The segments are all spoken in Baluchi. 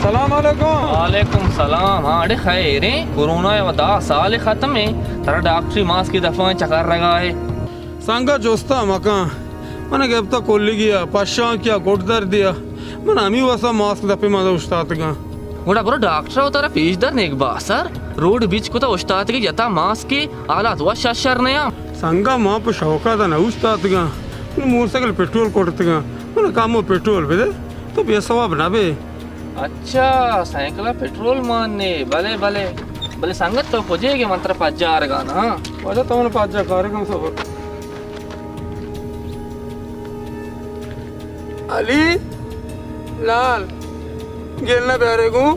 سلام علیکم۔ وعلیکم سلام۔ ہاں، اڑے خیریں؟ کرونا ءَ دہ سال ختم ایں۔ ترا ڈاکٹری ماسکے دپاں چکر رگا ہے۔ سنگت جستا مکن۔ من گپتا کلگیا، پشانکیا، گٹ دردیا۔ من ہمی واسا ماسک دپے من اوشتاتگاں۔ گڑا برو ڈاکٹر ءَ ترا پیش در نیک باسر۔ روڈ بیچ کتا اوشتاتگے جتا ماسکے، حالات وش اشر نیاں۔ سنگا ما پہ شوقا دا نہ اوشتاتگاں۔ من موٹر سائیکل پٹرول کٹتگاں۔ من کمو پٹرول بدے۔ تو بے ثواب نہ بے۔ اچھا، سائیکل ءَ پٹرول مان نے۔ بلے، بلے۔ بلے سنگت تو کجے گے من ترا پجارگاں نا۔ واجہ تو من پجا کارگاں صبر۔ علی لال، گیل نہ بیارے گوں۔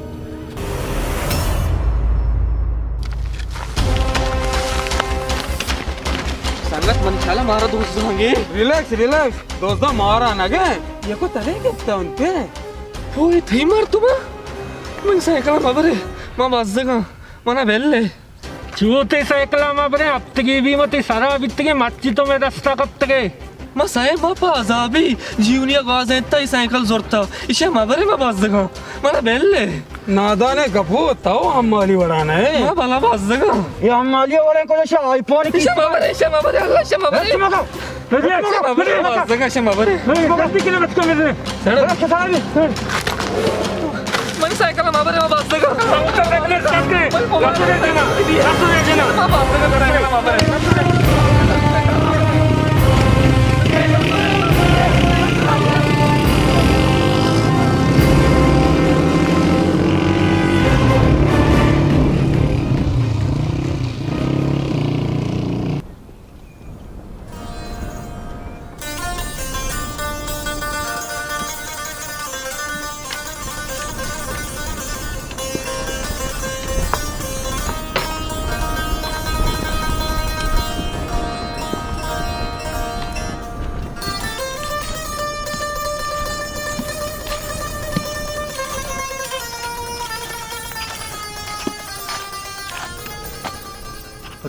سنگت من چالا مارا دوست زانگے۔ Relax, relax. دوست مارا نہ گے۔ یہ کو ترے گپتا ان پہ۔ اوئے تئی مردم ءَ؟ من سائیکل ءَ مبرے، ما بزگاں، منا بل ئے۔ چو تئی سائیکل ءَ مبرے، ہپتگے بی ما تئی سرا بیتگیں، مرچی تو مئے دستا کپتگے۔ ما سئے ماہ پہ عذابی جیونی ءَ گوازینتا، اے سائیکل زرتا، ایشی ءَ مبرے ما بزگاں، منا بل ئے۔ نادانے گپو، تو حمالی وڑا نہ ئے۔ ما بلا بزگاں۔ یہ حمالی وڑا کجا شا آئی فون کی؟ ایشی ءَ مبرے، ایشی ءَ مبرے، اللہ ایشی ءَ مبرے۔ ایشی ءَ مبرے۔ شما برے، ما بازگا شما برے۔ من سائیکل ما برے، ما بازگا۔ ما بازگا، ما برے۔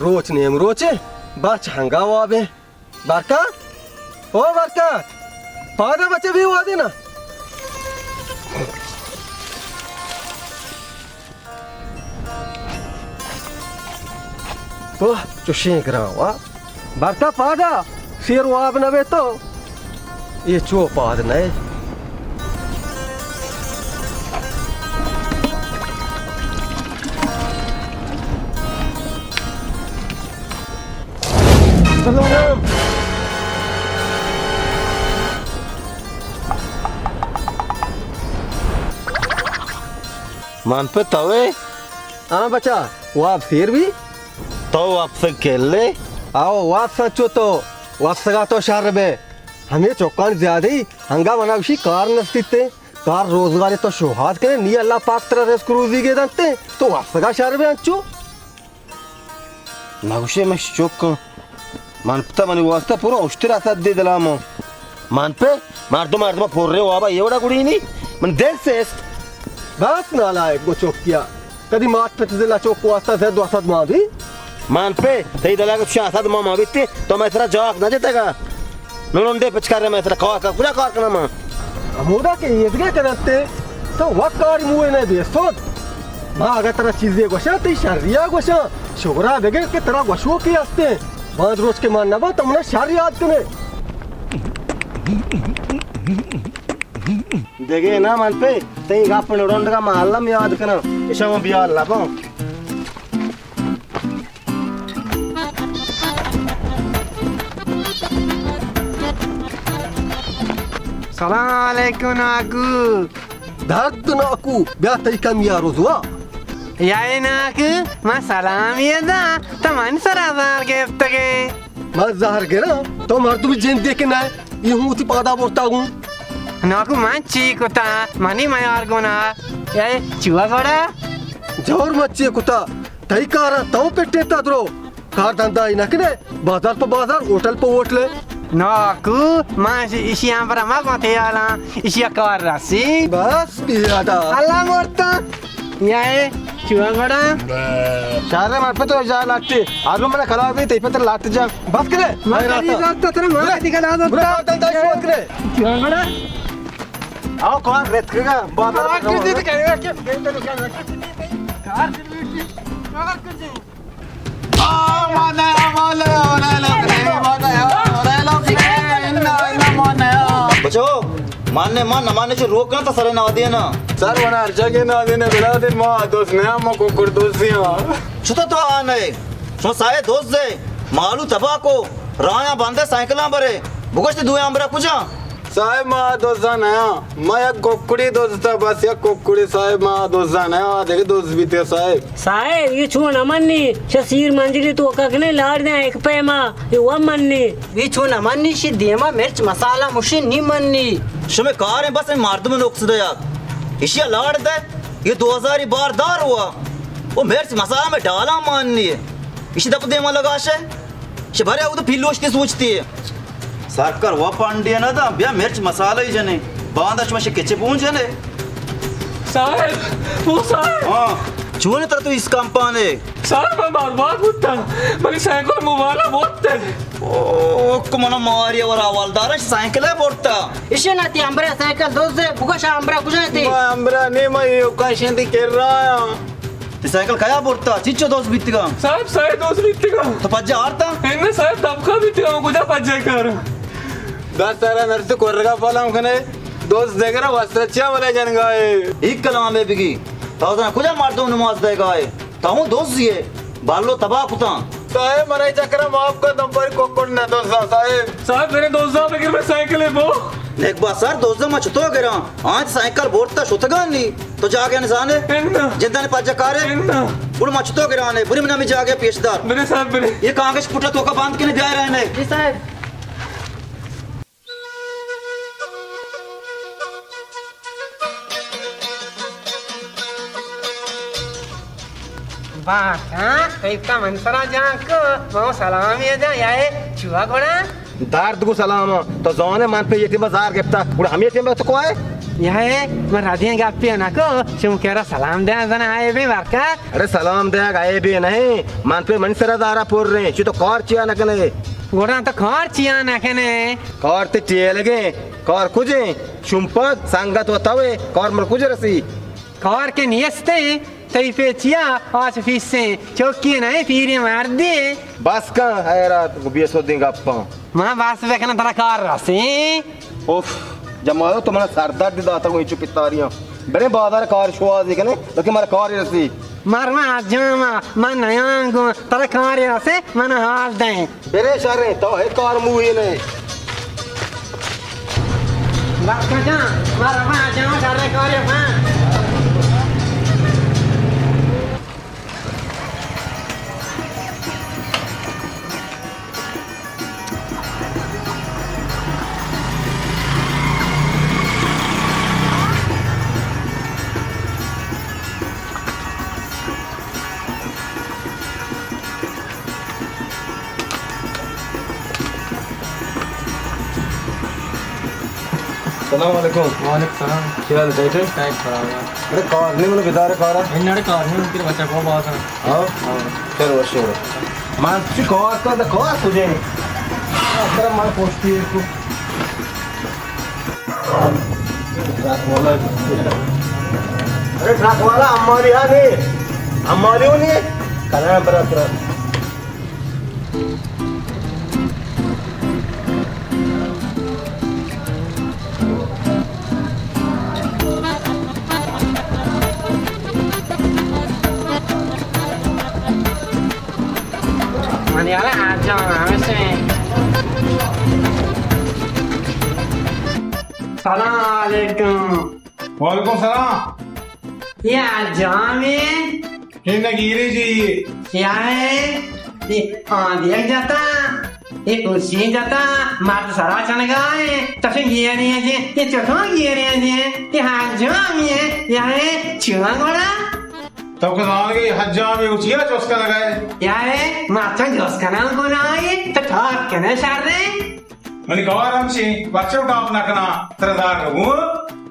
روچ نیم روچ، بچ ہنگا وابیں۔ برکت؟ او برکت! پادا بچے بی وادی نا۔ اوہ، چوشیں گراں وا۔ برکت پادا، سیر واب نہ بے تو۔ اے چو پاد نئے۔ من پہ توے؟ ہاں بچا، واب سیر بی؟ تو وپسگ کلے؟ آؤ، وپساں چو تو، وپسگا تو شر بے۔ ہمے چکانی زیادہی، ہنگا منا گوشی کار نستیتے، کار روزگارے تو شوہاز کنے، نی اللہ پاک ترا رزق روزی گے دنتے، تو وپسگا شر بے انچو۔ نگوشے من چکاں، من پتا منی واسطہ پورا اشتر اسد دے دلاما۔ من پہ مردم، مردم پورے وابا یہ وڑا گڑینی، من دل سست۔ بس نالائق گو چکیا۔ کدی مات پت دلا چوک واسطہ زد و اسد ما بی؟ مان پہ تئی دلا کہ شاہ اسد ما ما بیتے، تو مئے سرا جاک نہ جتگا۔ نو لنڈے پچکارے مئے سرا کار کن، کجا کار کناں ما؟ ہمودا کہ ایدگہ کنتے، تو وت کاری موئے نہ بیستوت۔ ما اگہ ترا چیزے گوشاں، تئی شریا گوشاں، شگرا بگر کہ ترا گوشوکے ہستے۔ باز روچ کہ ما نباں، تو منا شر یاد کنے۔ دگہ نہ من پہ تئی گپ نڑونڈگا ما الم یاد کناں، اشاں ما بیال لباں۔ سلام علیکم ناکو۔ درد ناکو، بیا تئی کمیا رزوا۔ یا ناکو، ما سلامی دا، تو من سرا زار گپتگے۔ من زہر گراں، تو مردمی جندے کہ نہ، یہ ہوں وتی پادا برتا گوں۔ ناکو من چی کتا، منی میار گونا، اے چوا گوڑا؟ جور من چی کتا، تئی کارا تو پٹے تا درو، کار دھندائی نہ کنے، بازار پہ بازار، ہوٹل پہ ہوٹل۔ ناکو من اشی، اشی ہم پر ما گوتے آلاں، اشی کار رسی۔ بس بیادا۔ اللہ مرتا۔ یا اے، چوا گڑا؟ شہر من پہ تو جا لاٹی۔ آدم من کلا بھی تے پتر لاٹ جا۔ بس کرے۔ ما کری زرتا ترا، ما کدی کلا زرتا۔ برا، برا، برا، برا، برا۔ چوا گڑا؟ آ کار رتکگا، بابا۔ کار کردی تو کنے، کار کردی تو کنے۔ کار کردی تو کنے۔ بچو، ماننے مان، نہ ماننے چو روک کن تا سر نادینا۔ سر ونا ہرچا کہ نادینا بلا دے، ما دوست نیا، ما ککڑ دوست دیاں۔ چطور تو آنے؟ شما سائے دوست دے، مالو تباہ کو، رایا بندے سائیکلاں برے، بگوشت دوئے امرا کجا؟ صاحب، ما دزاں نیاں، ما یک ککڑی دزتا، بس یک ککڑی صاحب، ما دزاں نیاں، آ دگہ دز بیتہ صاحب۔ صاحب، یہ چون نہ منی، چہ سیر منزلی توکا کنے لاڑ دیں ایک پیما، یہ و منی۔ یہ چون نہ منی، شی دیما مرچ مسالہ مشین نی منی۔ شمے کاریں بس ایں مردم نقص دیا۔ اشیا لاڑ دے، یہ دو ہزاری بار دار ہوا۔ وہ مرچ مسالہ میں ڈالا ماننی ہے۔ اشی دپ دیما لگاشے۔ شبرے او تو پیلوشتی سوچتی۔ سرکار وا پانڈیا نہ دا، بیا مرچ مسالہ ہی جنے۔ باندا شما شے کچے پون جنے۔ صاحب، او صاحب۔ ہاں۔ چون تر تو اس کمپانے؟ صاحب، من برباد بوتا۔ منی سائیکل موبائل بوتے۔ او، کو منا ماری اور حوالدار سائیکل ہے بورتا۔ اشی نہ تی امبرا سائیکل دوست دے، بگوش امبرا کجا تی؟ ما امبرا نہیں، ما یو کاشن دی کر رہا ہوں۔ تی سائیکل کیا برتا؟ چچو دوست بیتگا؟ صاحب، سائے دوست بیتگا۔ تو پجا آرتا؟ انہ صاحب، دبکا بیتگا، کجا پجا کار؟ دس سارا نرس کورگا پالام کنے، دوست دگرا واسطہ چیا ولا جنگائے؟ ایک کلام ہے بگی، تازہ کجا مردم نماز دے گائے؟ تاہوں دوست دیے، بالو تباہ کتاں۔ صاحب، منا چکر معاف کن، تم پر کوکڑ نہ دوزاں صاحب۔ صاحب، میرے دوزاں بگر میں سائیکل ہے وہ۔ نیک با سر، دوزاں ما چتو گراں؟ آنچ سائیکل بورتا شتگانی۔ تو جاگہ نزانے؟ اناں۔ جندانی پجا کارے؟ اناں۔ بڑ ما چتو گرانے، بری منا می جاگہ پیش دار۔ بلے صاحب، بلے۔ یہ کانگش پٹا توکا بند کنے بیائے رہنے۔ جی صاحب۔ بات، ہاں، تئی کا من سرا جان کو، مو سلام یہ دا، یا ہے، چوا گوڑا؟ درد گو سلام، تو زانے من پہ یہ ٹیم زار گپتا، گوڑا ہمیں ٹیم تو کوئے؟ یا ہے، من رادیاں گپی نہ کو، شم کرا سلام دے زنا آئے بے برکت۔ ارے سلام دے گئے بے نہیں، من پہ من سرا دارا پور رہے، چی تو کار چیا نہ کنے؟ گوڑا تو کار چیا نہ کنے؟ کار تے ٹیلگے، کار کجے؟ شمپت سنگت و توے، کار مر کجے رسی؟ کار کے نیستے، تئی پہ چیا آچ پیسیں، چوکی نہیں پیری مردی۔ بس کن حیرات کو بے سودیں گپاں۔ ما بس بکن ترا کار رسی۔ اوف، جمالو تو منا سردرد داتا گو چو پتاریاں۔ برے بازار کار شوازی کنے، لیکن مارا کار رسی۔ مار ما جاما، من نیانگو، ترا کار رسی، من حال دیں۔ برے شریں، تو ہے کار موہی نے۔ بابا جان، مارا ما جان شریں کارے من۔ سلام علیکم۔ وعلیکم سلام۔ کیا حال ہے؟ ٹھیک ہے؟ ٹھیک، برابر۔ ارے کار نہیں، منا بدار کارا۔ انہ اڑے کار نہیں، ان کے بچہ کو بات ہے۔ ہاں؟ ہاں۔ چلو، اچھا۔ مان چی کار کا، دا کار کجے؟ اکرم مان پوچھتی ہے اس کو۔ ٹرک والا۔ ارے ٹرک والا، ہماری یہاں نہیں۔ ہماری وہ نہیں ہے۔ کلام پر ٹرک۔ من یارا آجام ہمیشہ۔ سلام علیکم۔ وعلیکم سلام۔ یہ آجام ہے؟ یہ نہ گیرے جی یہ۔ کیا ہے؟ یہ آدھی ایک جاتا، یہ کچھ نہیں جاتا، مرد سرا چنگا ہے، تفیں گیرے ہیں جی، یہ چکاں گیرے ہیں جی، یہ آجام ہے، یہ ہے چوہاں گوڑا۔ تو کسان کے حجام ہے، اچیا چوس کا لگا ہے۔ کیا ہے؟ مرد چوس کا نام گناہ ہے، تو ٹھار کنے شر ہے۔ منی کار ہمشی، بچو ٹاپ نہ کنا، ترا دار گوں۔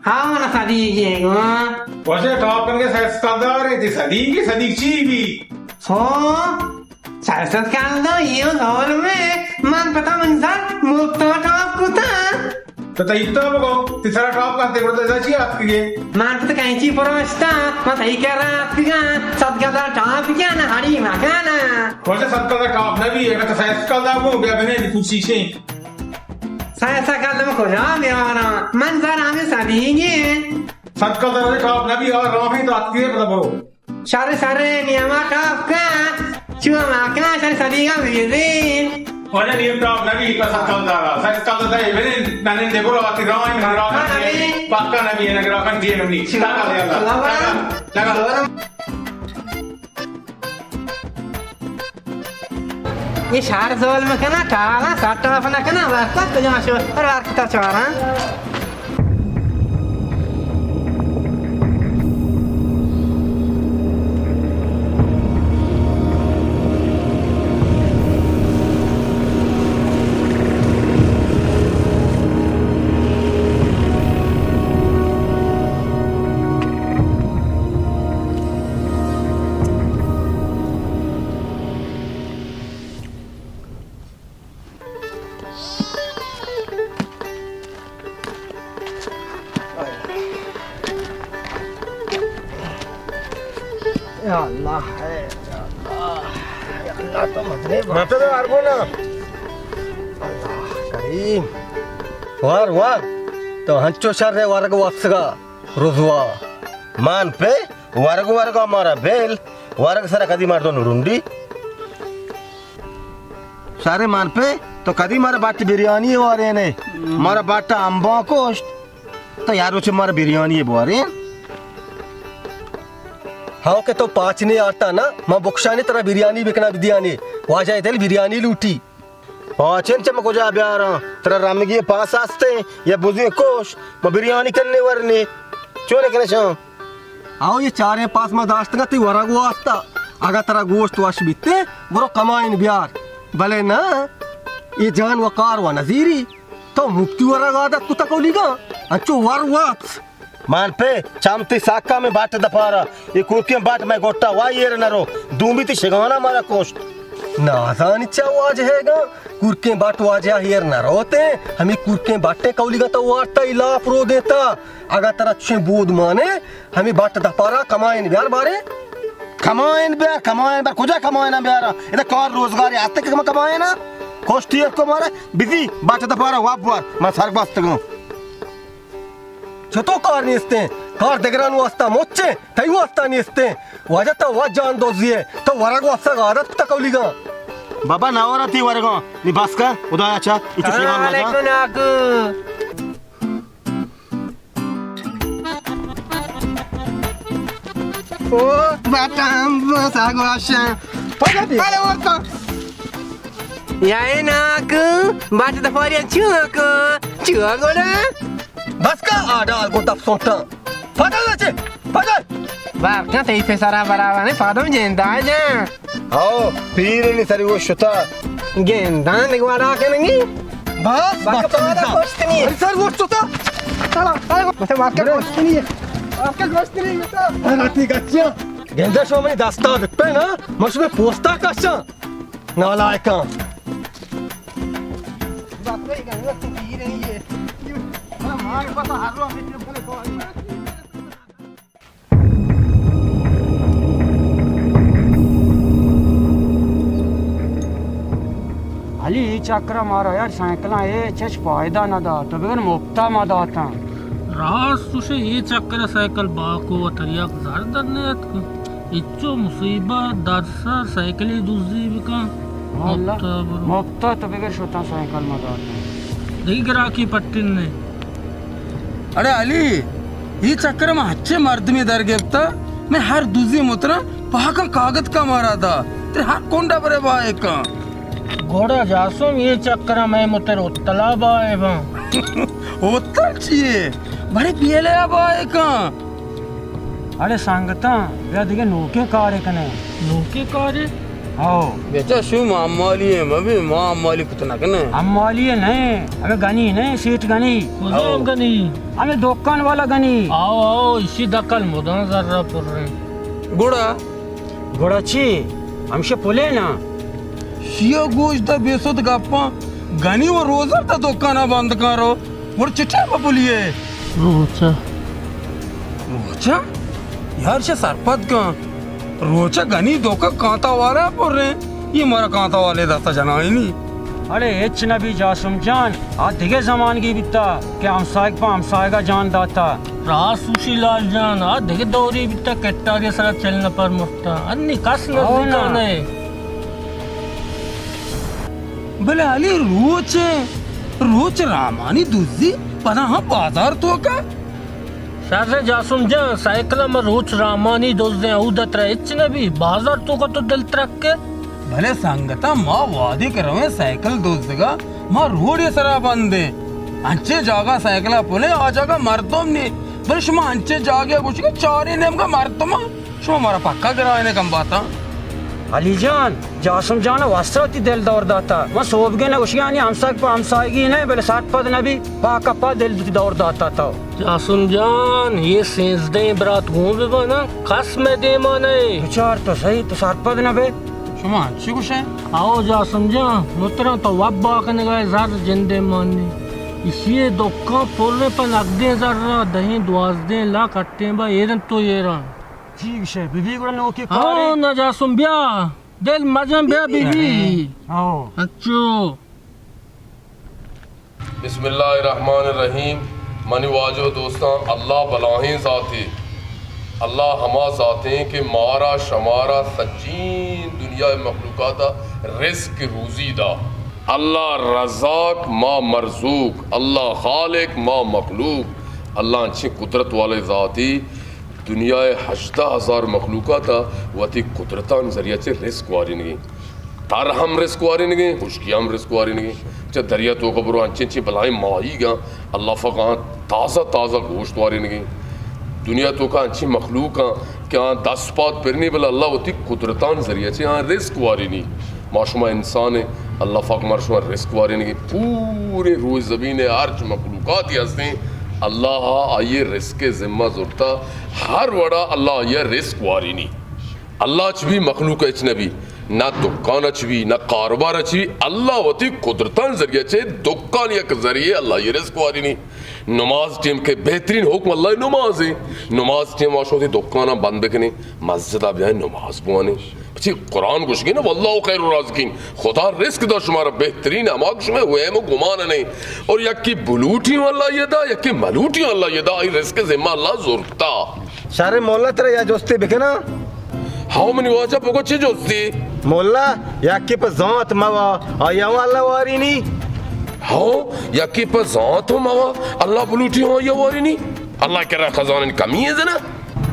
ہاں، من صدیقی گوں۔ وجہ ٹاپ کنگے سیس کلدار ہے، تی صدیقی، صدیق چی بھی؟ ہو، سیس کلدار یہ ظلم ہے، من پتا من سر مفتا ٹاپ کتا۔ تو تئی تو بگو، تئی سرا ٹاپ کنتے، گڑا تو چی آتکگے؟ من تو کینچی پروشتا، من تئی کرا آتکگاں، صد گزا ٹاپ کن، ہڑی مکن۔ واجہ صد گزا ٹاپ نبی، اگر تو سیس کل دا گو، بیا بنے دی کوششیں۔ سیس کل من کجا بیاراں؟ من زر ہمیں سبیگی۔ صد گزا ٹاپ نبی، اور راہیں تو آتکگے، پدا برو۔ شر شر نیما ٹاپ کن، چو ما کن شر سدیگا بگیرین۔ واجہ نیم ٹاپ نبی، پس کل دارا، سر کل دارا، بلین ننن دے برو آتی رائن، پکا نبی۔ پکا نبی، نگرا کن دین نی۔ شکر۔ لگا، لگا، لگا۔ یہ شہر ظلم کنا، ٹالا سٹاف نہ کنا، ورکت کجا شو، پر ورکتا چارا۔ یا اللہ، اے یا اللہ، یا اللہ، تو مدرے ماتے تو ارگونا۔ اللہ کریم۔ وار، وار۔ تو ہنچو شر ورگ واسگا۔ رزوا۔ مان پہ ورگ ورگ مارا بیل، ورگ سرا کدی مردم نرنڈی۔ سارے مان پہ تو کدی مارا باٹ بریانی وارے نے، مارا باٹ امبا کوشت، تو یار روچ مارا بریانی بوارے۔ ہاں کہ تو پاچ نے آرتا نا، ما بکشانی ترا بریانی بکنا بدیانی، واجہ دل بریانی لوٹی۔ پاچن چہ من کجا بیاراں؟ ترا رمگی پاس آستیں یا بزیں کوش، من بریانی کننے ورنے۔ چون کنشاں؟ آؤ، یہ چاریں پاس ما داشتگا تی ورگ واسطہ۔ اگا ترا گوشت وش بیتے، برو کمائن بیار۔ بلے نا، یہ جان و کار و نزیری۔ تو مفتی ورگ عادت کتا کولیگا، انچو ور وات۔ مان پہ چم تئی ساکا میں باٹ دپارا، یہ کورکیں باٹ میں گوٹا وائی ایر نہ رو، دومی تئی شگانا مارا کوشت۔ نازانی چا واجہ ہے گا، کورکیں باٹ واجہ ایر نہ روتے، ہمیں کورکیں باٹیں کولی گا تو وارتا ہی لاپ رو دیتا۔ اگا ترا چشیں بود مانے، ہمیں باٹ دپارا کمائن بیار بارے۔ کمائن بیار، کمائن بیار، کجا کمائن بیارا؟ ادا کار روزگار آتے کہ کمائن۔ کوشتی کو مارا، بزی باٹ دپارا واب وار، من سر بستگوں۔ چتو کار نیستیں؟ کار دگران واسطہ مچیں، تئی واسطہ نیستیں۔ واجہ تو وا جان دوزی ہے، تو ورگ واسطہ غارت کتا کولیگاں۔ بابا ناورا تی ورگاں، نی بس کر، خدایا چا، ایچو شیران واجہ۔ علیکم ناکو۔ او، باٹا ہم ساگواشاں۔ پالا ورتا۔ یا اے ناکو، باٹ دپاریا چوکو، چوکو نا۔ بس کا آڈال کو دپ سوٹا۔ پادل چے؟ پادل۔ بار کن تئی پسرا برابر نے، پادم جندا جان۔ ہاو، پیرنی سری وہ شتا۔ گندان گواڑا کنگی۔ بس، بس، بس، پادا بس۔ پشت نہیں۔ ارے سر، وہ شتا۔ چلا، چلا۔ مجھے مار کے گوشت نہیں ہے۔ آپ کے گوشت نہیں ہے، سر۔ ارے ٹھیک ہے، اچھا۔ گندا شو منی دستا دکھ پہ نا، مش میں پوستا کشا۔ نالائکاں۔ علی، اے چکر ءَ مارا یار سائیکلاں ہچ ہچ فائدہ نہ دات، تو بگر مفتا ما داتاں۔ راست گوشے، اے چکر ءَ سائیکل باکو ءَ تریاک زر در نیاتک۔ ہچو مصیبت، دردسر، سائیکلے دزی بکن۔ واللہ، مفتا برو۔ مفتا تو بگر شتاں سائیکل ما داتاں۔ دگہ گراکی پٹن نے۔ اڑے علی، اے چکر ءَ ما ہچے مردمے در گپتا، میں ہر دزی مترا پاکاں کاگد کا مارا دا، تیرے ہر کنڈا برے بائے کن۔ گوڑا جاسم، اے چکر ءَ مئے متر اتلا بائے باں۔ اتل چیے؟ بڑے بیلے ءَ بائے کن۔ اڑے سنگتاں، بیا دگہ نوکیں کارے کنیں۔ نوکیں کارے؟ ہاو۔ بچا شو ما امالی ہیں، مبی ما امالی کت نہ کنیں۔ امالی ہیں نہیں، ابے گنی نہیں، سیٹ گنی۔ کجام ہاو۔ گنی؟ ہمیں دکان والا گنی۔ آو، آو، اسی دکل مدان ذرہ پر رہے۔ گڑا؟ گڑا چی؟ ہمشہ پلے نا۔ شیا گوش دا بے سد گپاں۔ گنی و روزر تا دکانا بند کارو۔ گڑا چٹا ببولیے؟ روچا۔ روچا؟ یار چہ سرپد کن۔ روچا گنی دوکا کانتا والا پر رہے۔ یہ مارا کانتا والے دستا جنائنی۔ اڑے ہچ نبی جاسم جان، آ دگہ زمانگی بیتا کہ ہمسایگ پہ ہمسایگا جان داتا۔ راست گوشی لال جان، آ دگہ دوری بیتا، کٹاری سرا چل نفر مرتا۔ انی کس نزدیکا نئے۔ بلے علی روچ، روچ رامانی دزی، پدا ہم بازار توکا۔ شر جاسم جان، سائیکل ء ما روچ رامانی دزیں، اود ء ترا ہچ نہ بی، بازار توکا تو دل ترک ئے۔ بلے سنگتاں، ما وہدے کہ رویں سائیکل دزگا، ما روڈے سرا بندیں۔ انچیں جاگہ سائیکل ء پلیں، آ جاگہ مردم نی۔ بلے شما انچیں جاگہ گوشگے چاریں نیمگا مردماں۔ شما مارا پکا گرائینے کم باتاں۔ علی جان، جاسم جان ء واسطہ وتی دل دور داتا۔ من سوبگے نہ گوشگانی ہمساگ پہ ہمسایگی نہ، بلے سرپد نہ بی، پاک ء پا دل دور داتا تو۔ جاسم جان، یہ سینزدہیں برات گون بہ بنا، کس مئے دیما نئے۔ بچار تو سہی، تو سرپد نہ بے۔ شما انچی گوشے؟ آؤ جاسم جان، مترا تو وبا کنگا زر جندے مانی۔ اسی دکان پر پہ نقدیں زر، دہیں دوازدہیں لاکھ اٹیں با ایرن تو ایران۔ جی گوشے، بی بی گڑا نوکی کارے۔ ہاں، نجاسم بیا۔ دل مجن بیا بی بی۔ ہاں۔ اچھو۔ بسم اللہ الرحمن الرحیم۔ منی واجہ و دوستاں، اللہ بلاہیں ذاتے۔ اللہ ہما ذاتیں کہ مارا شمارا سجین دنیا مخلوقات رزق روزی دا۔ اللہ رزاق ما مرزوق، اللہ خالق ما مخلوق۔ اللہ انچیں قدرت والے ذاتے۔ دنیا ء ہژدہ ہزار مخلوقات ء وتی قدرتانی ذریعہ چہ رزق وارینگیں۔ تر ہم رزق وارینگیں، خشکی ہم رزق وارینگیں۔ چہ دریا توکا برو انچیں چیں بلاہیں ماہیگاں، اللہ فقط آں تازہ تازہ گوشت وارینگیں۔ دنیا توکا انچیں مخلوقاں کہ آں دست پاد پرنی، بلے اللہ وتی قدرتانی ذریعہ چہ آں رزق وارینی۔ ما شما انسان ایں، اللہ پاک مارا شما رزق وارینگی۔ پورے روئے زمین ء ہرچ مخلوقاتی ہستیں، اللہ ء آئی ء رزق ء ذمہ زرتا۔ ہر وڑا اللہ آئی ء رزق وارینی۔ اللہ چ بی مخلوق ہچ نہ بی، نہ دکان چ بی، نہ کاروبار چ بی۔ اللہ وتی قدرتان ذریعہ چہ دکان یک ذریعے اللہ ء رزق وارینی۔ نماز ٹیم کہ بہترین حکم اللہ ء نماز ایں۔ نماز ٹیم ما شما وتی دکاناں بند بکنیں، مسجد ء بیائیں نماز بوانیں۔ پچی قرآن گوشگے نا، واللہ خیر الرازقین، خدا رزق دا شمارا بہترین، ہما کہ شمئے وہم و گمان نہیں۔ اور یکی بلوٹی ہوں اللہ یہ دا، یکی ملوٹی ہوں اللہ یہ دا، آئی رزق ذمہ اللہ زرتا۔ شر مولا، ترا یا جستے بکنا؟ ہاؤ منی واجہ، پکو چی جستی؟ مولا، یکی پہ زانت موا، آیا ہوں اللہ وارینی؟ ہاؤ، یکی پہ زانت ہوں موا، اللہ بلوٹی ہوں آیا وارینی؟ اللہ کرا خزانن کمی ہے زنا؟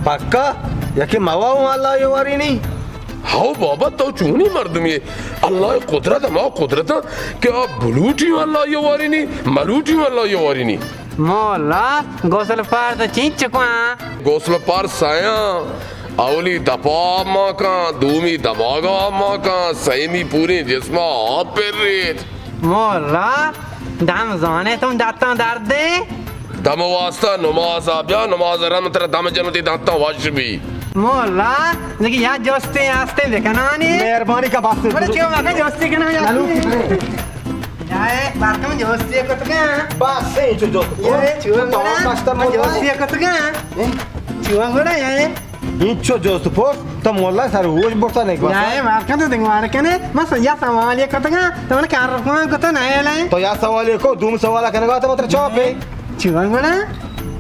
پکا؟ یکے موا ہوں اللہ ء وارینی؟ ہاؤ بابا، تو چونی مردمے؟ اللہ ء قدرت ہما قدرت کہ آ بلوٹی ہوں اللہ ء وارینی، ملوٹی ہوں اللہ ء وارینی۔ مولا، غسل فرض چینچکواں؟ غسل فرض سیاں، اولی دپا آپ ماکاں، دومی دماغا آپ ماکاں، سیمی پوریں جسما آپ پر ریت۔ مولا، دم زانے تو داتاں درد دے؟ دم واسطہ نماز آ بیا، نماز رم تر دم جنتی داتاں وش بی۔ مولا، لیکن یا جستے آستے بکنانی۔ مہربانی کا بس۔ بڑے چیو مکن جستے کنا یا۔ چلو۔ جائے، بارکم جستے کتگا۔ بس سے چو جو۔ یہ چیو تو بڑا، مستر مولا۔ جستے کتگا۔ چیو بڑا یہ۔ اینچو جست پرس، تو مولا سر ہوش برتا نہیں گوسا۔ نہ، مارکا تو دنگوار کنے، من س-، یا سوال یہ کتگا، تو من کار رکھواں کتا نہ لے۔ تو یا سوال یہ کو، دوم سوال کنگا تو متر چاپے۔ چون گڑا؟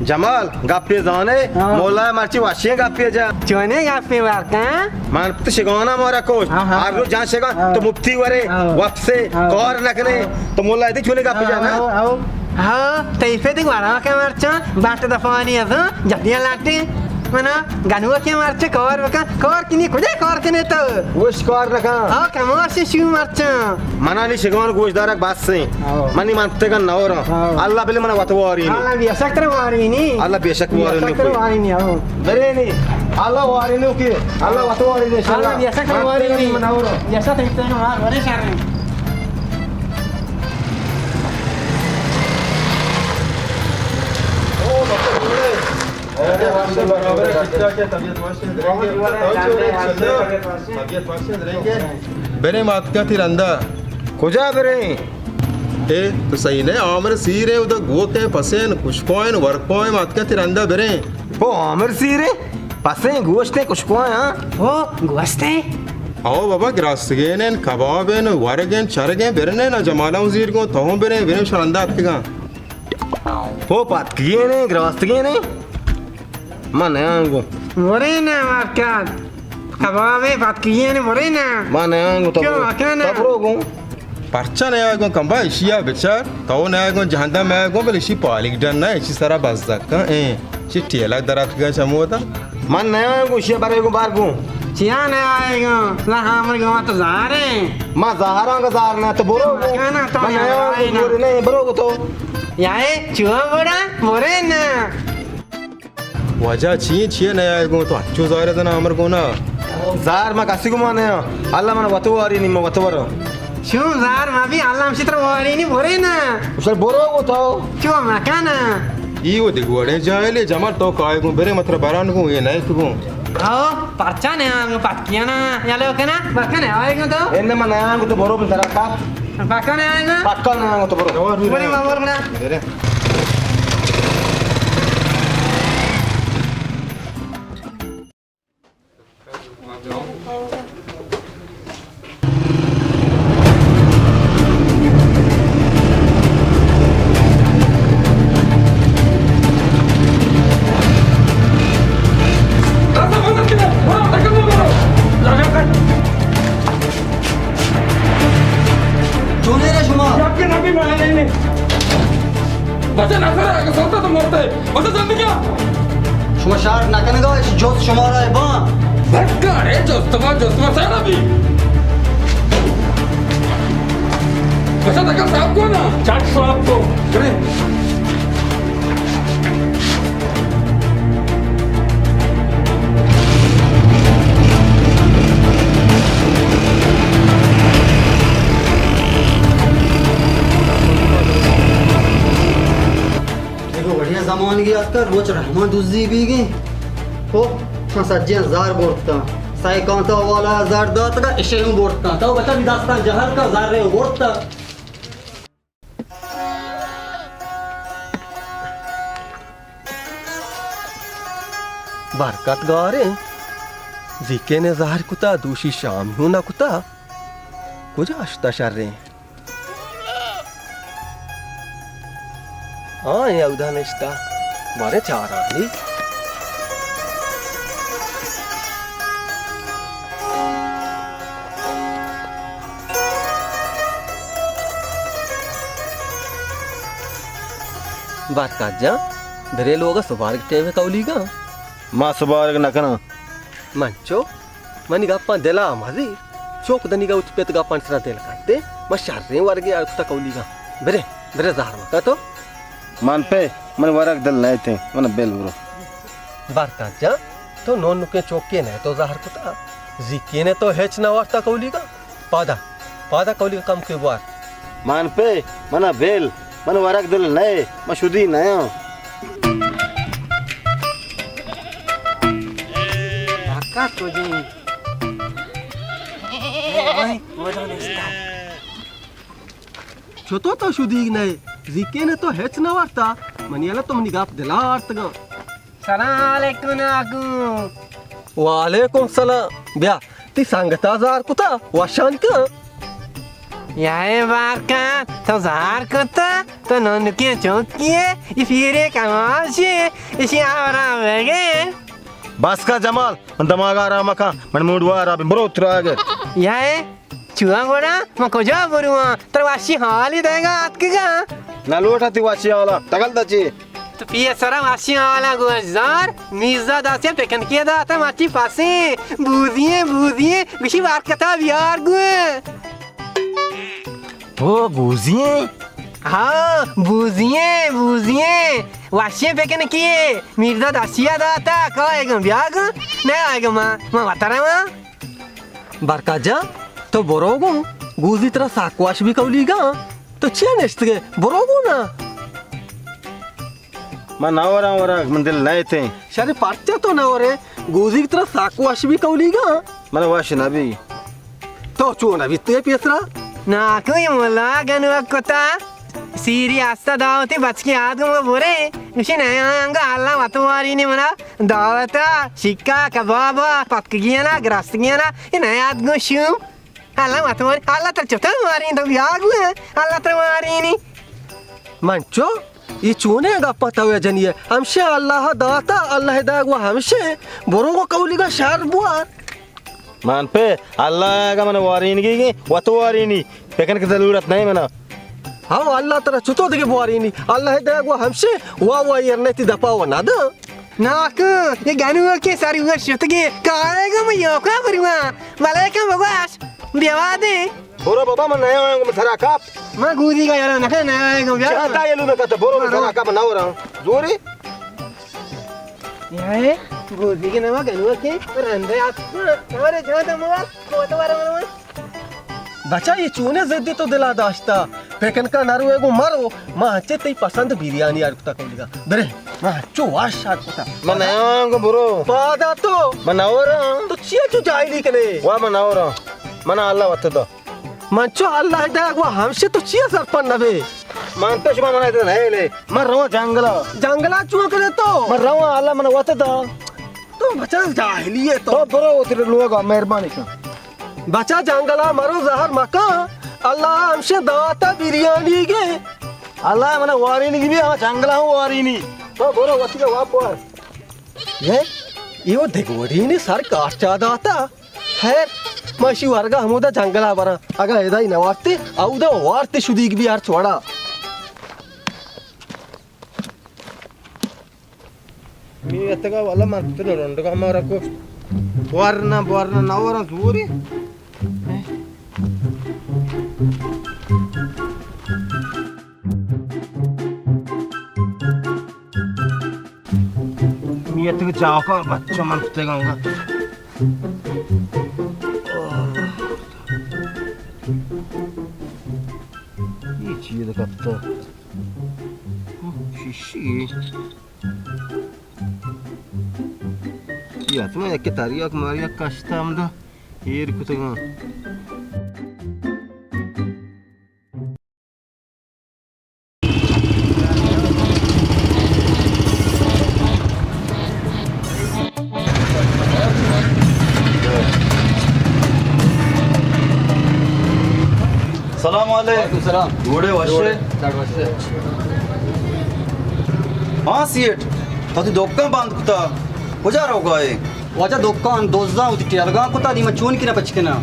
جمال، گپے زانے، ہاں۔ مولا مرچی وشیں گپے جا۔ چونے گپے مارکا؟ من تو شگانا مارا کوش۔ ہاں، ہاں۔ ہر روز جان شگان، ہاں۔ تو مفتی ورے، ہاں۔ وپسے، ہاں۔ کار نکنے، ہاں۔ تو مولا دی چونے گپے جا نا؟ ہاں، ہاں۔ ہاں، تئی پہ دگہ وڑا کہ مرچاں، بٹ دفانی ازاں، جدیاں لاٹیں۔ منا گنوکیں مرچاں کار بکن، کار کنی، کجا کار کنے تو؟ وش کار نکن۔ ہاں، کماش شو مرچاں۔ منا نی شگان گوش دارک بس ایں۔ ہاں۔ منی منتگن نورا۔ ہاں۔ اللہ بلے منا وتواری نی۔ اللہ بے شک تر واری نی۔ اللہ بے شک واری نی۔ بے شک تر واری نی، ہاں۔ برے نی۔ اللہ واری نی کہ۔ اللہ وتواری نی انشاءاللہ۔ اللہ بے شک تر واری نی۔ منتگن نورا۔ بے شک تر واری نی۔ بریں ماتکا تی رندا۔ کجا بریں؟ اے تو صحیح نہ ئے، آمر سیر ایں، ادا گوکیں، پسیں، کشکوائیں، ورکوائیں، ما اتکیں تئی رندا بریں۔ او آمر سیر ایں، پسیں، گوشتیں، کشکوائیں، ہاں؟ او گوستیں؟ او بابا، گراستگیں ایں، کباب ایں، ورگ ایں، چرگ ایں، برنیں نا، جمالا ہوں زیر گوں، تو ہوں بریں، بریں، شرندا اتکگاں۔ او پتکگیں ایں، گراستگیں ایں۔ من نیاں گوں۔ برے نا، مارکات۔ کبابے پتکگیں ایں، برے نا۔ من نیاں گوں، تو کیوں برو۔ مکن نا؟ تو برو گوں۔ پرچا نیاں گوں کمبا، اشیا بچار۔ تو نیاں گوں جہندم ءَ گوں، بلے اشی پالیک ڈن نہ، اشی سرا بزگ کن۔ ایں، چی ٹیلک در اتکگا چمودا۔ من نیاں گوں، اشیا برے گوں، بار گوں۔ چیا نیاں گوں؟ لا ہمر گوں تو زارے۔ ما زہراں گوں، زار نہ، تو برو گوں۔ مکن نا، تو من نیاں گوں، نیاں گوں۔ برے نہ، برو گوں تو۔ یائے، چوا گوڑا، برے نا۔ واجہ چی ایں، چی نیائے گوں؟ تو ہچو زار زنا امر گونا۔ زار ما کسی گوں ما نیاں۔ اللہ من وتو واری نی، ما وتو ورو۔ چون زار ما بھی اللہ ہمشی تر واری نی، برے نا۔ اشتر برو گوں تو۔ چو مکن نا۔ ای و دگوڑے جاہلے، جمال تو کائے گوں، برے متر بران گوں، یہ نئے تو گوں۔ او، پرچا نیاں گوں، پتکیاں نا، یلو کنا، پکا نیائے گوں تو۔ اندے ما نیاں گوں تو برو بن ترا کا۔ پکا نیائے گوں؟ پکا نیاں گوں تو برو۔ برے ما برو نا۔ برے۔ چونیں رے شما؟ بچہ نہ سر، اگہ سوتا تو مرتے۔ بچہ زندگی آ۔ شما شارٹ نہ کنگا، اش جست شمارا ہے باں۔ بس کارے جست ما، جست ما سارا بھی۔ بچہ تکا صاف کو نا۔ چٹ صاف کو۔ کرے۔ دگہ وڑیں زمانگے اتکگ، روچ رحمان دزی بیگیں۔ ہو، شان سجیں زار برتاں۔ سائیکانتا والا زار داتگا، اشے ہوں برتاں۔ تو بچا بھی دستان جہل کا زار رہے برتا۔ برکت گاریں، زیکیں ءَ زہر کتا، دوشی شام ہوں نہ کتا۔ کجا اشتا شریں؟ آ، اے اودا نشتا۔ بارے چارانی۔ برکت جان، برے لوگ ءَ سبارگ ٹیم ءَ کولیگاں۔ ما سبارگ نہ کناں۔ منچو، منی گپاں دل ءَ مزیر۔ چوک دنیگا وتی پت گپانی سرا دل کنتے۔ ما شریں ورگے ارکتا کولیگاں۔ برے، برے زہر مکا تو۔ من پہ، من ورگ دل نہ اتیں، من بل برو۔ برکت جان، تو نونکیں چوکے نہ تو زہر کتا۔ زیکینے تو ہچ نہ وارتا کولیگا۔ پادا، پادا کولیگا کم کے بوار۔ من پہ، من بیل، من ورگ دل نہ، من شدی نہ ہاں۔ برکت کجی؟ اے، اودا نشتا۔ چطور تو شدیگ نئے؟ زیکین تو ہچ نہ وارتا۔ منی اللہ تو منی گپ دلا آرتگا۔ سلام علیکم ناکو۔ وعلیکم سلام۔ بیا، تی سنگتا زار کتا، وشان کن۔ یائے بارکا، تو زار کتا، تو ننکے چوکیے، ای پیرے کماشے، اشی آورا بگے۔ بس کا جمال، من دماغ آرام کن، من موڈ وارا بی، برو تراگے۔ یائے، چوا گڑا من کجا برواں؟ ترا وشی حالی دئیگا آتکگاں۔ نہ لوٹا تی وشی حالا، تگل دچی۔ تو پیسرا وشی حالا گوش زار، میرزا داسیا پکنکی داتا مرچی پسیں، بوزییں، بوزییں، گوشی برکتا بیار گوں۔ او بوزییں؟ ہاں، بوزییں، بوزییں۔ وشی پکنکی، میرزا داسیا داتا، کائے گوں بیا گوں، نہ آئے گوں ما، ما وترا ما۔ برکت جان، تو برو گوں، گوزی ترا سک وش بی کولیگاں۔ تو چیا نشتگے؟ برو گوں نا۔ من نہ وراں ورگ، من دل نہ اتیں۔ شرے پرچا تو نہ ورے؟ گوزی ترا سک وش بی کولیگاں۔ من وش نہ بی۔ تو چون نہ بیتگے پیسرا؟ ناکو یہ ملا گنوک کتا۔ سیری آستا دعوتی بچکی آد گو برے، گوشی نیا انگا اللہ وت وارینی منا، دعوتا، شکا، کبابا، پتکگیانا، گرستگیانا، اے نیا آد گو شوم۔ اللہ وت واری، اللہ تر چتا وارین تو بیا گو، اللہ تر وارینی۔ من چو، یہ چونے گپا تو جنیے، ہمشے اللہ داتا، اللہ دا گو ہمشے، برو گو کولی گا شر بوار۔ من پہ اللہ اگا من وارینگی گی، وت وارینی، پکن کی ضرورت نہیں منا۔ ہاں، اللہ ترا چتو دگہ بوارینی، اللہ دے گو ہمشے، وا وا ایر نہ تی دپا و نہ دا۔ ناکو، یہ گنو کے ساری وہ شتگے، کارے گا میں یوکا بروا، ملائکہ بگواش، بیوا دے۔ برو بابا، من نیا آیا ہوں، من سرا کاپ۔ من گودی گا یارا نکا نیا آیا ہوں، یار۔ چاہتا یہ لو نکا تو، برو، من سرا کاپ، نہ ہو رہا ہوں۔ زوری؟ یائے، گودی کے نوا گنوا کے، رندے آت، ہمارے جان دا موا، کوتا بارا موا۔ بچا، یہ چونے زدی تو دلا داشتا؟ پکنکا نرو گو مرو، ما ہنچے تئی پسند بریانی آر کتا کولیگا۔ برے، ما ہنچو واش آر کتا۔ من نیا آیا ہوں برو۔ پادا تو۔ من نہ ہو رہا ہوں۔ تو چیا چو جاہلی کنے؟ وا من نہ ہو رہا ہوں۔ من اللہ وت دا۔ من چو اللہ دے گو ہمشے تو چیا سرپن نبے؟ من تو شما منا اتنا نہیں لے۔ من رواں جنگلا۔ جنگلا چون کرے تو؟ من رواں، اللہ من وت دا۔ تو بچا جاہلی ہے تو۔ تو برو اترے لوگا، مہربانی کن۔ بچا جنگلا مرو زہر مکن۔ اللہ ہمشے داتا بریانی گے۔ اللہ من وارینی گی بھی، ہاں جنگلا ہوں وارینی۔ تو برو وتی واپ وار۔ یہ، یہ وہ دگوڑی نے سر کارچا داتا۔ خیر، ما اشی ورگا ہمودا جنگلا براں۔ اگاں ادا ای نوارتے، اودا وارتے شدیگ بی ہر چوڑا۔ می اتگا والا من تو رنڈگا مارا کو۔ ورنا، ورنا، نہ ورنا زوری۔ میتگ جاکاں بچہ من کتگاں۔ یہ چیز کپتا۔ شیشی۔ یہ حتما یک تریاک مریاک کشتا ہمدا ایر کتگاں۔ سلام علیکم۔ وعلیکم سلام۔ گوڑے وشے؟ جوڑے، ڈاڈ وشے۔ ہاں سیٹھ، تو تی دکان بند کتا، کجا روگا ئے؟ واجہ دکان دزاں وتی ٹیلگاں کتا، دی من چون کناں پچ کناں؟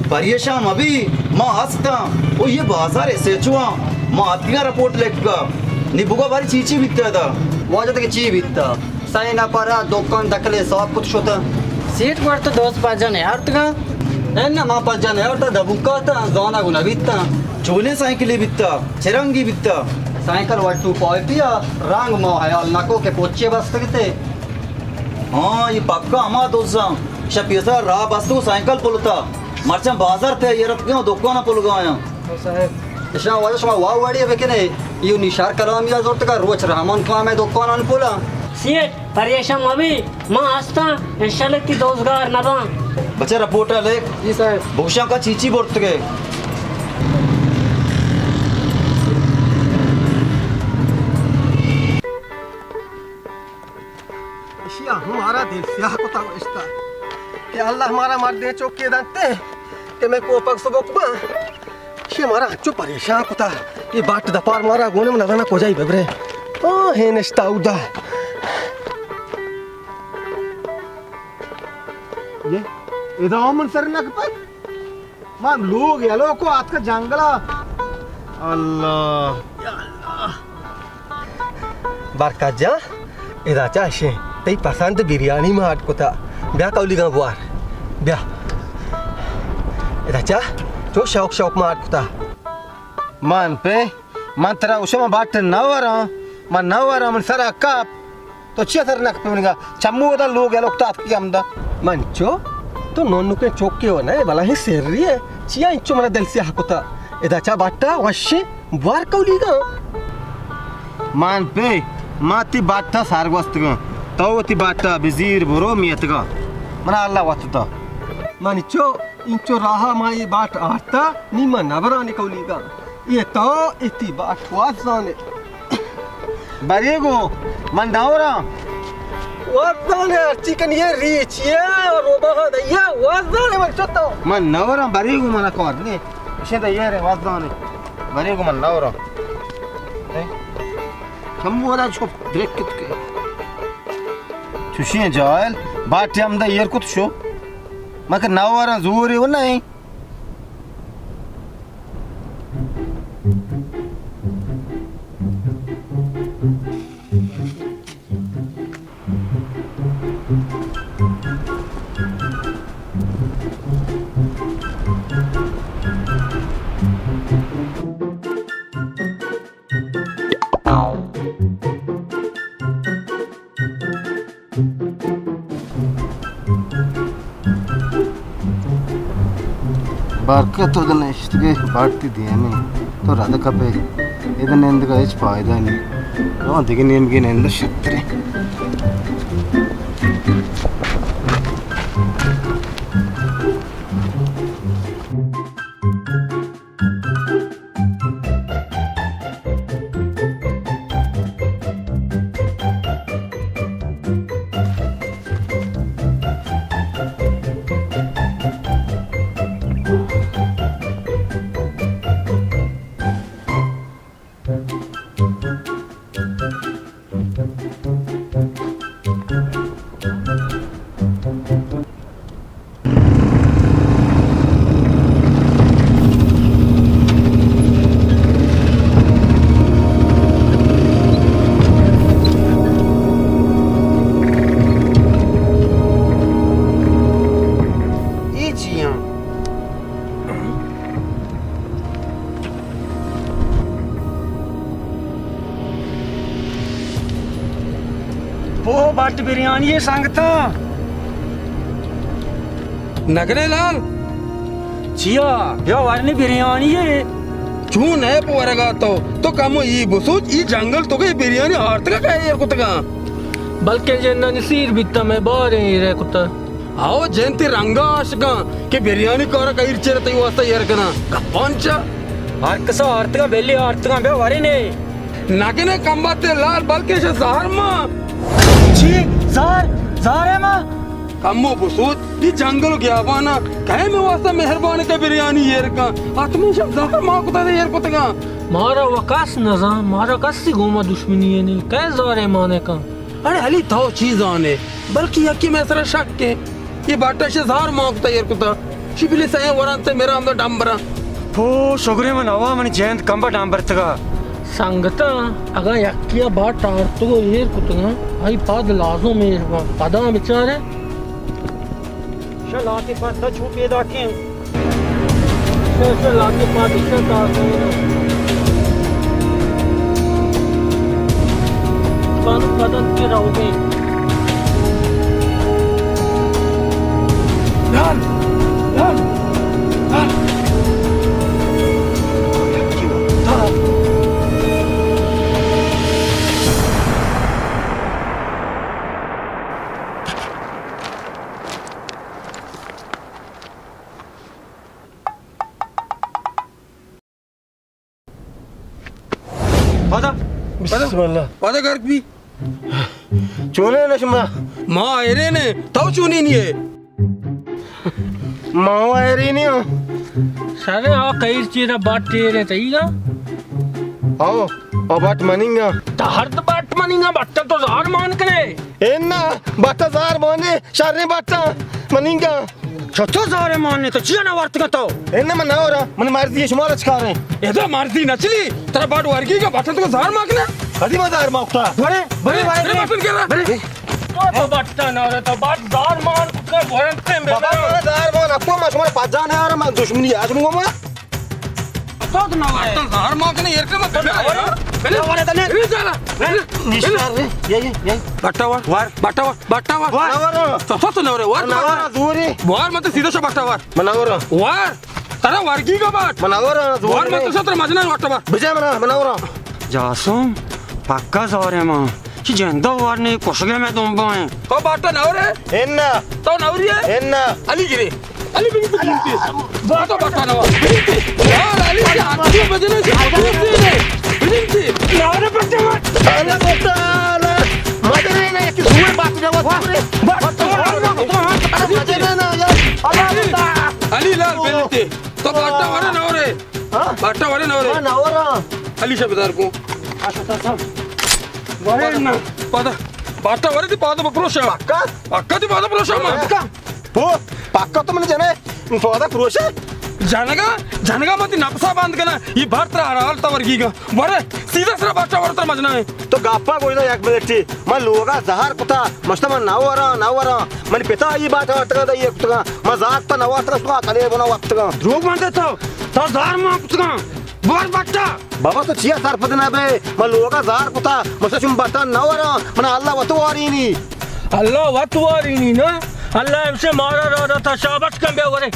پریشان مبی، ما ہستاں۔ او یہ بازار ایس ایچ او آں، ما اتکگاں رپورٹ لکھگا۔ نی بگا باری چی چی بیتا ادا؟ واجہ تکے چی بیتا؟ سئے نفر ء دکان دکل حساب کت شتاں۔ سیٹھ گوشت تو دوست پجا نیارتگاں؟ نہ نہ، ما پجا نیارتاں، دبوکا اتاں، زانا گو نبیتاں۔ چونیں سائیکلے بیتا؟ چہ رنگی بیتا؟ سائیکل وٹو پائپی ء رنگ ما حیال نکو کہ پوچے بستگتے۔ ہاں، یہ پکا ہما دزاں۔ شہ پیسرا راہ بستگو سائیکل پلتا۔ مرچاں بازار تہ ایر اتکگاں و دکانا پلگا آیاں۔ او صاحب۔ اشاں واجہ شما وا وڑی بکنے، ایو نی شر کلامی ء زرتگا روچ رحمان کلام ء دکانان پلا۔ سیٹھ، پریشان مبی، ما ہستاں، انشاءاللہ تی دوزگار نباں۔ بچہ رپورٹا لکھ۔ جی صاحب۔ بگشاں کا چی چی برتگے۔ اشیا ہم مارا دل سیاہ کتا گوشتا کہ اللہ مارا مردیں چوکے دنتے کہ میں کوپگ سبک باں۔ اشیا مارا انچو پریشان کتا، یہ باٹ دپار مارا گونے من نزانا کجائی ببرے۔ آ، ہے نشتا اودا۔ یہ ادا من سر نہ کپت۔ من لوگ یلو کو آتکا جنگلا۔ اللہ۔ برکت جان، ادا چا اشیں، تئی پسند بریانی ما اڈ کتا۔ بیا کولیگاں بوار۔ بیا۔ ادا چا، چو شوق شوق ما اڈ کتا۔ من پہ، من ترا گوشاں من باٹ نہ وراں، من نہ وراں، من سرا کپ۔ تو چیا سر نہ کپے منیگا؟ چمو ادا لوگ یلوک تاتکی ہمدا۔ من چو، تو نونکیں چوکے و نہ، بلاہیں سری ئے۔ چیا انچو منا دل سیاہ کتا؟ ادا چا باٹا وشیں بوار کولیگا۔ من پہ، ما تی باٹا سر گوستگاں۔ تو وتی باٹا بزیر برو میتگا۔ منا اللہ وت دا۔ من چو، انچو راہا ما اے باٹ آرتا، نی ما نبرانی کولیگا۔ اے تو اتی باش واز زانے۔ بریگو، من نوراں۔ واز زانے، ہرچی کنی اے ریچی اے، روباہا دئیے، واز زانے من چتو۔ من نوراں، بریگو، من کار نے۔ اشے دئیے رے، واز زانے۔ بریگو، من نوراں۔ اے؟ کم ودا چپ درکت کے۔ چوشیں جاہل، باٹی ہم دا ایر کت شو۔ من کہ نوراں زورے و نہیں۔ برکت، تو دن اشتگے باٹی دیمی، تو رد کپے، ادا نندگا ہچ فائدہ نہیں۔ ہاں، دگہ نیمگے نند شترے۔ اے چی آں؟ او بٹ بریانی ءِ سنگتاں۔ نگنے لال۔ چیا؟ بیا ورنی بریانی ءَ۔ چون ہے پہ ورگا تو؟ تو کمو ای بسوچ، ای جنگل تو کہ بریانی آرتگا کہ ایر کتگا؟ بلکہ جنانی سیر بیتا، میں باریں ایرے کتا۔ آو جنتی رنگا عاشقاں کہ بریانی کارا کئیر چیر تئی واسطہ ایر کناں۔ گپان چا؟ ہر کسا آرتگاں، بلی آرتگاں، بیا ورنے۔ نگنے کمبخت لال، بلکہ شہ زہر ما۔ چی؟ زہر؟ زہر ہے ما؟ کمو بسوت، ای جنگل و گیابانا کئے میں واسطہ مہربان کہ بریانی ایر کن؟ حتمی شہ زہر ما کتا دے ایر کتگاں۔ مارا و کس نزان، مارا کسی گوما دشمنی نہیں، کئے زہر مانے کن؟ اڑے علی، تو چی زانے؟ بلکہ یکی مئے سرا شک ایں۔ اے بٹ ءَ شہ زہر مان کتا، ایر کتا۔ شی بلی سئیں ورنت، میرا ہمدا ڈمبراں۔ پو، شگرے من ہوا، منی جند کمبا ڈمبرتگا۔ سنگتاں، اگاں یکی ءَ بٹ آرتگ و ایر کتگاں، آئی پاد لازم ایر باں۔ پدا بچارے۔ شہ لاتے پاد چو پیداکیں۔ شہ، شہ لاتے پاد شہ تازہ۔ کانو پدن کے رہو گے۔ لال، لال، لال۔ پدا، پدا۔ بسم اللہ۔ پدا گرک بی۔ چونے نہ شما؟ ما ایرے نے، تو چونی نیے؟ ما ایرے نے۔ سر آ کئیر چیرا بٹ ایرے تئی گا؟ آو، آ بٹ مننگا۔ درد بٹ مننگا، بٹ تو زار مان کنے۔ انا، بٹ زار مانے، شریں بٹ مننگا۔ چتو زار مانے، تو چیا نہ ورتگا تو؟ انا من نہ ورا، من مرضی شما را چکاریں۔ ادا مرضی نہ چلی، ترا بٹ ورگی کا بٹ تو زار ماں کنے۔ کدی ما زار ماں کتا؟ بڑے، بڑے، بڑے، بڑے، بڑے، بڑے۔ تو، تو بٹ نہ ورا، تو بٹ زار مان کتا، ورنتے میں بابا، ما زار مان، اپو ما شما را پجا نہ ورا، من دشمنی آج منگو ما۔ تو تو نہ وارے۔ تو زہر ماں کنے ایر کنے مت۔ تو نہ وارے۔ بلے۔ نہ وارے تنے۔ بلے جانا۔ بلے۔ نشتار رے۔ یہ، یہ، یہ۔ بٹا وار۔ وار۔ بٹا وار۔ بٹا وار۔ وار۔ نہ وارے۔ تو تو نہ وارے۔ وار۔ نہ وارے، زوری۔ وار مت سیدھا شو بٹا وار۔ من نہ وارے۔ وار۔ ترا ورگی کا بٹ۔ من نہ وارے، زوری۔ وار مت شو ترا مجنان وٹا وار۔ بجے من، من نہ وارے۔ جاسم، پکا زارے ماں۔ چی جندو وارنے کشگے میں دنبائیں۔ تو بٹا نہ وارے؟ انا۔ تو نہ وارے؟ انا۔ علی گرے۔ علی بگی تو گیرتی۔ تو بٹا نہ وار۔ بگی تو۔ علی، چی آتکی مدنه، چی آتکی مدنه؟ بدین چی؟ ناره بچه من. ارے بتا، مدنه نه، یکی سوئے بات جواب. علی، لا، بلتی. تو باٹا ورے نہ ورے؟ ہاں؟ باٹا ورے نہ ورے؟ ہاں، نہ وراں. علی شاہ بدار کو. ورے نہ. پادا. باٹا ورے تی پادا بپروشا. پکا؟ پکا تی پادا پروشا ما. پکا؟ پو، پکا تو من جنے. پادا پروشا؟ جنگا، جنگا متی نفسا بند کنا. یہ بھر ترا حلال تا ورگی گا. ورے، سیدھا سرا باٹا ورے ترا مجنا ہے. تو گپا گوش دار یک منٹے. من لوگا زہر کتا، مشتا من نہ وراں، نہ وراں. من پتا ای بات وارتگا دا یہ کتگا. من زہر کتا نہ وارتگا، تو کلے بنا وقتگا. دروگ بندے تو، تو زہر ما کتگا. بور بٹا. بابا تو چیا سرپد نہ بے؟ من لوگا زہر کتا، مشتا چون بٹا نہ وراں. من اللہ وت وارینی. اللہ وت وارینی نا؟ اللہ ہمشے مارا را داتا، شاباش کن بیا ورے.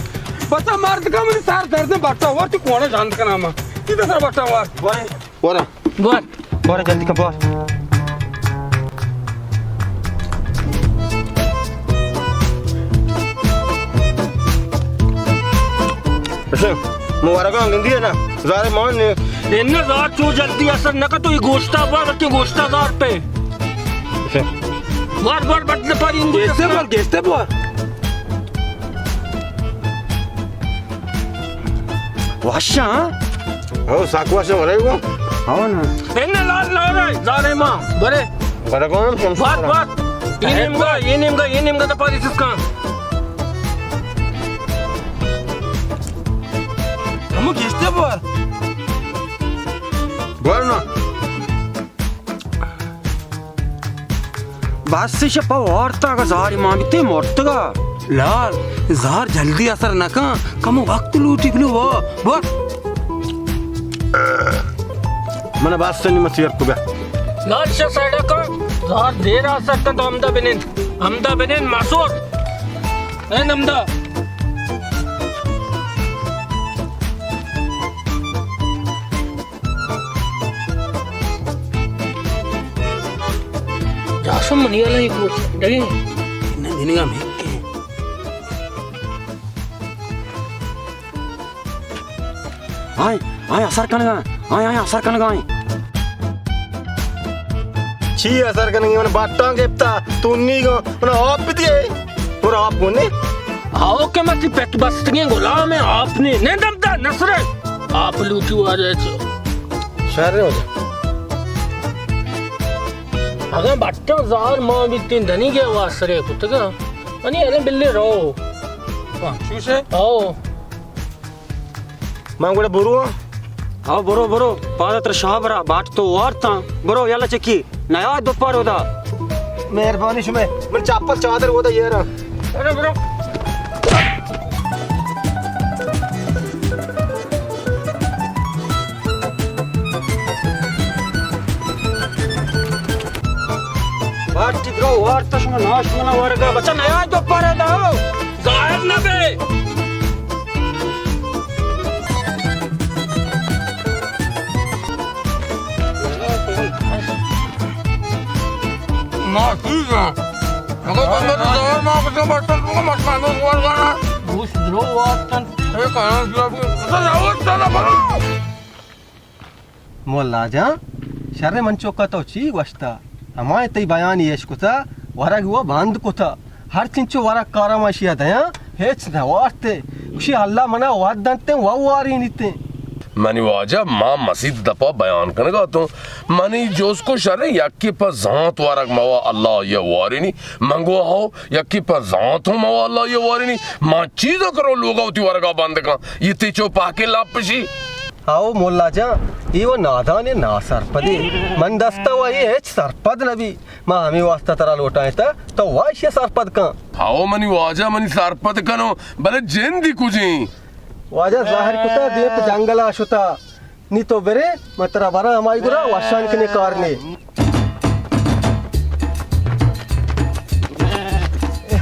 بس مرد کا من سر درد بٹا ور تو کوڑا جان کنا ما. سیدھا سر بٹا وار. ورے. ورا. بور. بور جلدی کن بور. اسے، مبارکاں گندی ہے نا، زارے مان نے. ان زار چو جلدی اثر نہ کتو، یہ گوشتا بور، کہ گوشتا زار پہ. اسے. بور، بور، بٹ نہ پاری. گیستے بور، گیستے بور. وشاں؟ ہو، ساک وشاں، ورے گو. ہو نا. ان لال لال زارے ما، برے. برے گو ہم سمسا. بات، بات. یہ نیمگا، یہ نیمگا، یہ نیمگا تو پاری سسکان. ہمو گیشتے بور. بور نا. بس شپا وارتا، اگا زاری مان بیتے مرتگا. لال، زار جلدی اثر نکن، کمو وقت لوٹی. بلو وا، بور. من بس نی مسیر کو بیا. لال شا سڑکا، زار دیر اثر کن تو ہمدا بنند، ہمدا بنند مسور. اے نمدا. جاسم منی والا ہی کو ڈگے. نہ دینگا میں. آئیں، آئیں اثر کنگا، آئیں، آئیں اثر کنگا، آئیں. چی اثر کنگی؟ من باٹاں گپتا، تو نی گو، من آپ دیے. اور آپ کو نے؟ آؤ کہ متی پت بستگیں غلام ہے، آپ نے. نے دم دا نصر ہے. آپ لوٹی واجہ چو. شہر ہو جا. اگاں بٹاں زار مان بیتیں دنی گے واسرے کتگا. انی الان بلے رو. چوشے؟ آؤ. من گڑا برو. ہاں، برو، برو. پادا تر شاہ برا، باٹ تو وارتاں. برو، یلا چکی. نیا دوپار ہودا. مہربانی شمے. من چاپل چادر ہودا یہ را. ارے برو. باٹ تی برو، وارتا شما ناش منا ورگا. بچا نیا دوپار ہودا. ظاہر نہ بے. نا، چیز ہے. مگر بندہ تو زہر ما کچھ بٹل کو مت مانو، گوار گانا. گوش درو واتن. اے کہاں کیا بھی؟ تو زہر چلا بنا. مولا جان، شر من چوکا تو چی گوشتا؟ ہمائیں تئی بیانی اش کتا، ورگ و بند کتا. ہر چنچو ورگ کارا ما اشیا دیاں، ہچ نہ وارتے. گوشی اللہ منا وت دنتے، و وارینیتے. منی واجہ، ما مسیت دپا بیان کنگا تو منی جوز کو شر یکی پہ زانت ورگ موا اللہ یہ وارینی. من گو ہو، یکی پہ زانت ہوں موا اللہ یہ وارینی. ما چیزا کرو لوگا وتی ورگا بند کن. یہ تی چو پاکے لاپ پشی. ہاؤ مولا جان، اے و نادانے ناسرپدے. من دستا و اے ہچ سرپد نبی. ما ہمے واسطہ ترا لوٹائینتا، تو واشی سرپد کن. ہاؤ منی واجہ منی سرپد کنو، بلے جندی کجیں؟ واجہ ظاہر کتا، دیم پہ جنگلا شتا. نی تو برے، من ترا براں ہمائی گرا، وشان کنے کار نے.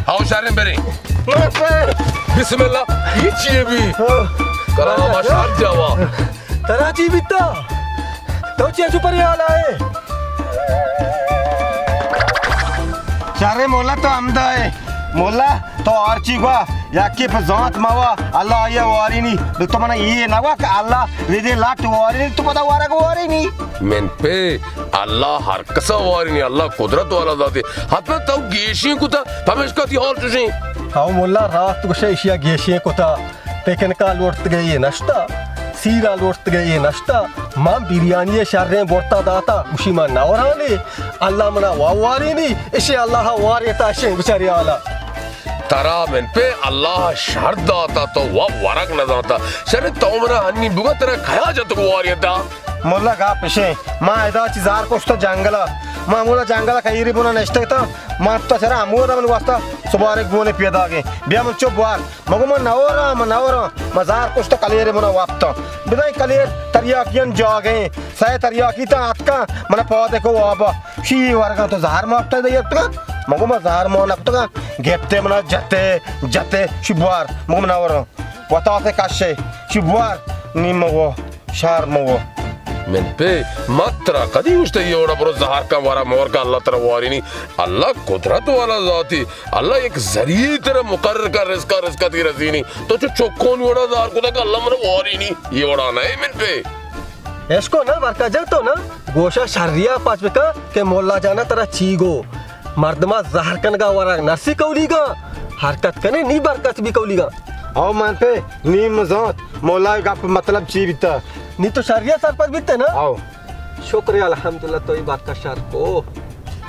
ہاؤ شریں بریں. بسم اللہ، یہ چیئے بھی؟ ہاں. کرا ما شر جاوا. ترا چی بیتا؟ تو چی چو پری حال آئے؟ شریں مولا تو ہمدا ہے. مولا، تو ہرچی گوا، یکی پہ زانت موا، اللہ آئی وارینی۔ بل تو منا یہ نہ گوا کہ اللہ ردی لٹ وارینی، تو پدا وارگ وارینی۔ من پہ اللہ ہر کسا وارینی، اللہ قدرت والا ذاتے۔ حتما تو گیشیں کتا، پمیشکا تی حال چوشیں۔ ہاو مولا، راست گوشے، اشیا گیشیں کتا۔ پکنکا لوٹتگے یہ نشتا، سیرا لوٹتگے یہ نشتا۔ من بریانی شریں برتا داتا، گوشی من نورانے، اللہ منا وا وارینی، اشی اللہ وارینتا، اشی بچاری حالا۔ ترا من پہ اللہ شر داتا، تو وا ورگ نزانتا۔ شر تو منا ہنی بگا، ترا کیا جتگ وارینتا؟ مولا گپ اشیں، ما ادا چی زار کشتا جنگلا، ما مولا جنگلا کئیری بنا نشتگتا، ما تو چرا ہمودا من واسطہ سبارک بونے پیداگیں۔ بیا من چپ بوار۔ مگو من نوراں، من نوراں، من زار کشت کلیر منا وپتاں۔ بدائی کلیر تریاکیان جاگہیں، سہ تریاکی تا اتکاں، من پادے کو وابا۔ شی ورگاں تو زہر ماپتا دے یکتگا۔ مگو من زہر ما نکتگا۔ گپتے منا جتے، جتے، شی بوار۔ مگو من نوراں۔ وتاتے کشے، شی بوار۔ نیم مگو۔ شر مو۔ من پہ مترا کدی گوشتہ یہ وڑا برو زہر کن ورا مور کن، اللہ ترا وارینی۔ اللہ قدرت والا ذاتی، اللہ یک ذریعہ ترا مقرر کن، رزقا، رزقا تی رسینی۔ تو چو چکون وڑا زہر کتا کہ اللہ من وارینی، یہ وڑا نہ من پہ۔ اشکو نا برکت جان، تو نا گوشا شریا پچ بکن کہ مولا جانا ترا چی گو۔ مردما زہر کنگا ورگ نرسی کولیگا، حرکت کنے نی برکت بی کولیگا۔ او من پہ نیم زانت مولا گپ مطلب چی بیتا۔ نی تو شریا سرپد بیتے نا؟ او۔ شکر الحمدللہ، تو ای برکت شر کو۔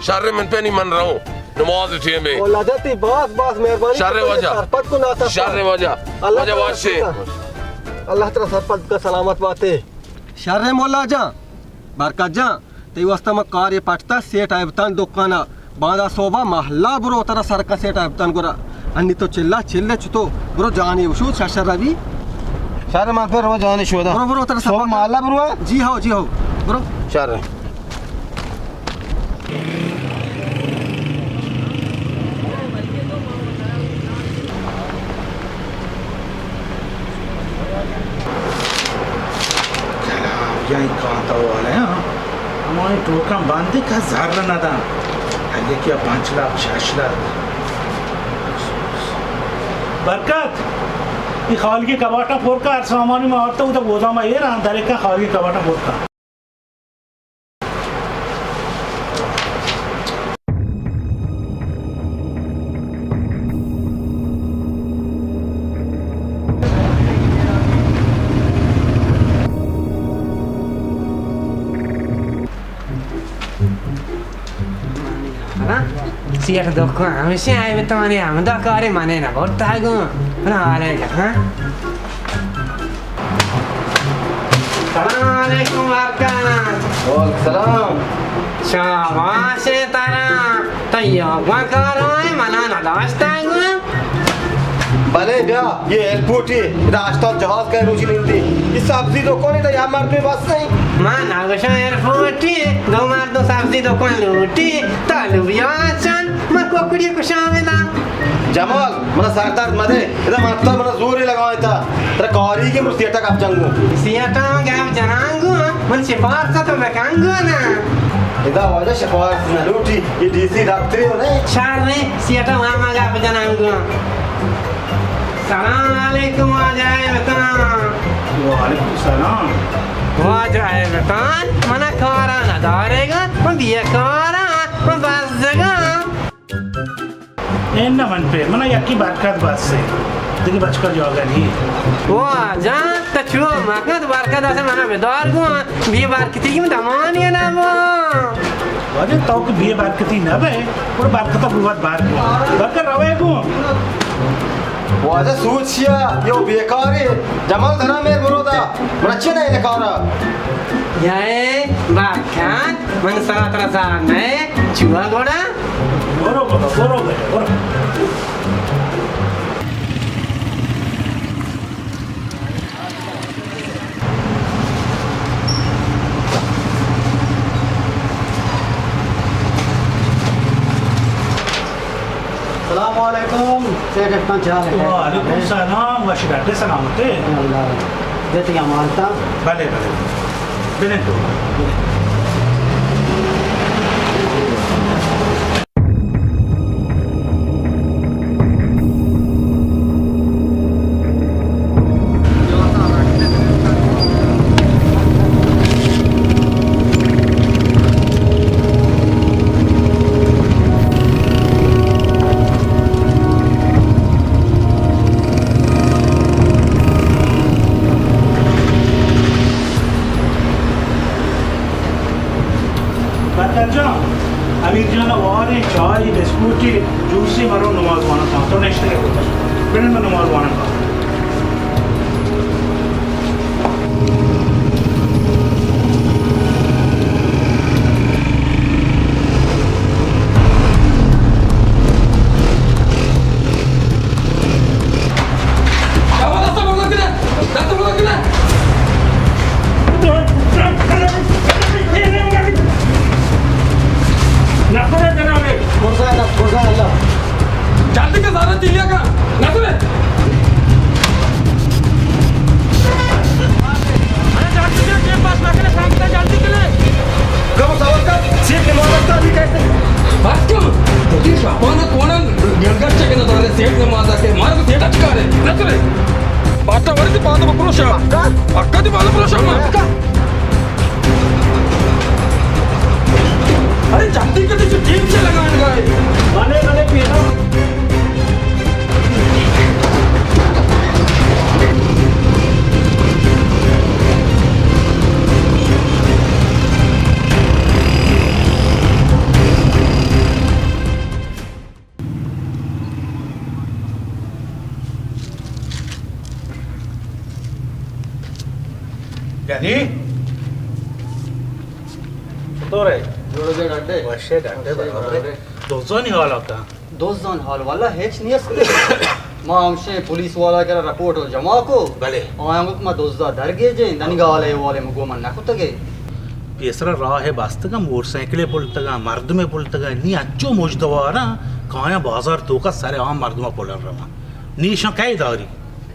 شر من پہ نی من رہو۔ نماز ٹیم ہے۔ مولا جان تی باز باز مہربانی شر کو، واجہ۔ سرپد کو ناتا۔ شر واجہ۔ اللہ واجہ تعالی واشے۔ اللہ ترا سرپد کا، سلامت باتے۔ شر مولا جان، برکت جان۔ تئی واسطہ ما کارے پٹتا سیٹ ایبتان دکانا۔ باندا صوبہ محلہ برو ترا سرکا سیٹ ایبتان گورا۔ انی تو چلا چلے چتو۔ برو جانی وشو شر شر روی۔ شر من پہ رو جانی شودا۔ برو برو ترا صوبہ سرکا۔ محلہ برو۔ جی ہو جی ہو۔ برو۔ شر۔ کلام جان کانتا والے ہاں، ہمائی ٹوکاں باندے کا زر نہ داں۔ ہر یکی ءَ پنچ لاکھ، شش لاکھ۔ برکت، ای خالگی کباٹا پر کا، ہر سامانی ما آرتا ہوتا گوداما ایر آن، در ایک خالگی کباٹا پر کا۔ سیٹ دکان ہمیشہ آئے بتوانے، ہمدا کارے منے نہ برتا گوں۔ منا حالے گا، ہاں؟ سلام علیکم برکت۔ وعلیکم سلام۔ شاباش ترا، تو یوگا کارائے منا نداشتا گوں۔ بلے بیا، یہ ایئرپورٹ ہے، ادا ہشتاد جہاز کا روچی نندی۔ یہ سبزی دکان ہے، ادا یا مردم بس نہیں۔ ما نگوشاں ایئرپورٹ ہے، دو مرد سبزی دکان لوٹی، تا لوبیا چن، ما کوکڑی کشاں ادا۔ جمال، منا سر درد مدے، ادا ماتر منا زورے لگائینتا۔ ترا کاری کہ من سیٹا گپ جنگوں۔ سیٹا گپ جنانگوں، من سفارش تو بکنگوں نا۔ ادا واجہ سفارش نہ لوٹی، یہ ڈی سی دفتری ہو نے۔ شر نے، سیٹا وہاں ما گپ جنانگوں۔ سلام علیکم واجہ ایبتان۔ وعلیکم سلام۔ واجہ ایبتان، منا کارا ندارے گا، من بیکارا، من بزگا۔ اے نہ من پہ، منا یکی برکت بس ہے۔ دیگه بچکا جاگہ نہیں۔ واجہ، تا چو مکن، تو برکت اسے منا بدار گو، بی برکتی کی من دمانی نہ با۔ واجہ، تو کہ بی برکتی نہ بے، اور برکت بوت بار گو۔ برکت روے گو۔ واجہ سوچ چیا، یو بیکاری، جمال دھنا میر برو دا، من اچھے نہ انکارا۔ یائے برکت، من سرا ترا زار نہ، چوا گوڑا؟ برو بابا، برو بیٹا، برو۔ السلام علیکم، سیٹھ احسان چار ہے۔ وعلیکم السلام، وش گٹے سلامتے۔ اللہ دیتی امانتا۔ بلے، بلے۔ بلے تو۔ مرو نماز وانگ کن، تو نشتگے کتا۔ بلے من نماز وانگ کن۔ جلدی کن، زیادہ تیلیا کن۔ نہ تو۔ ارے جلدی کن، ٹیم پاس نہ کنے، سائیکل جلدی کنے۔ کم سوال کا، سیٹ نماز کا بھی کہتے۔ بس کن۔ تو شاپان کون گلگت چکے نہ دارے، سیٹ نماز کے، مارا تو سیٹ اچکا رہے۔ نہ تو۔ باتا ورد پاتا بپروشا۔ اکا دی پاتا پروشا ما۔ ارے جلدی کر، تجھے ٹیم سے لگانے کا ہے۔ بلے، بلے، پیرا۔ گنی؟ چطور ئے؟ جوڑ ئے ڈاڈے؟ وش ئے ڈاڈے، وش ئے برابر ئے۔ ڈاڈے۔ دوزانی حالا کا؟ دوزان حال والا ہچ نیست۔ ما ہمشیں پولیس والا کرا رپورٹ جمع کو۔ بلے۔ آیاں گو کہ ما دوزا درگیجیں، دنگا حال احوال مگو من نکتگے۔ پیسرا راہ بستگاں، موٹر سائیکلے پلتگاں، مردمے پلتگاں، نی انچو مژدواراں کہ آیاں بازار توکا سر عام مردماں پلن رواں۔ نی ایشاں کئے داری؟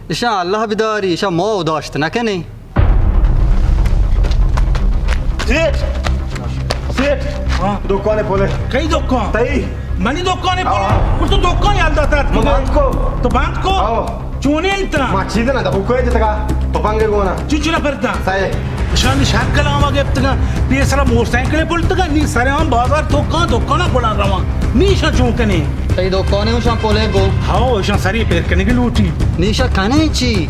ایشاں اللہ بداری، ایشاں ما داشت نکنیں۔ سیٹ! سیٹ! ہاں۔ دکان پلے۔ کئی دکان؟ تئی۔ منی دکان پلے؟ ہاں۔ تو دکان یلدا تات۔ ما بند کو۔ تو بند کو؟ ہاں۔ چونیں انت؟ ما چیز نہ دبو کوئی جتگا۔ پپنگ گونا۔ چی چلا پرتا؟ سائے۔ شان شر کلام گپتگا۔ پیسرا موٹر سائیکل پلتگا، نی سر عام بازار توکا دکانا پلان رواں۔ نی ایشاں چون کنے؟ تئی دکانے ایشاں پلے گو۔ ہاو، ایشاں سری پیر کنگی لوٹی۔ نی ایشاں کنے چی؟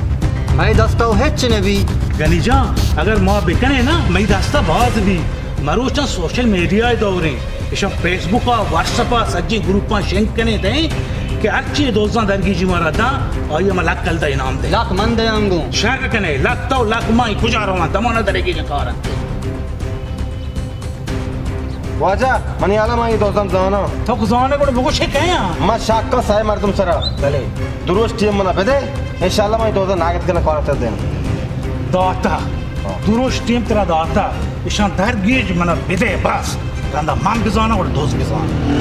مئے دستا ہچ نبی۔ گنی جان، اگر ما بکنیں نا، مئی دستا باز بی۔ مروچاں سوشل میڈیا دوریں۔ ایشاں فیس بک ء، واٹس اپ ء، سجیں گروپاں شنگ کنے دیں کہ ہرچی دوزاں درگیجی مارا داں، آئی ء ما لک کلدہ انعام دیں۔ لک من دیاں گوں۔ شر کنے، لک تو، لک ما، کجا رواں، دمانا درگیجاں کار انت۔ واجہ، منی حالا ما اے دوزاں زاناں۔ تو زانے گڑا بگوش اے کئے آں؟ ما شاکاں سئے مردم سرا۔ بلے۔ دروش ٹیم منا بدے، انشاءاللہ ما اے دوزاں ناگت کنا کار تر دیں۔ داتا۔ دروش ٹیم ترا داتا، اشاں درگیج منا بدے بس، رندا من بزاناں گڑا دوز بزاناں۔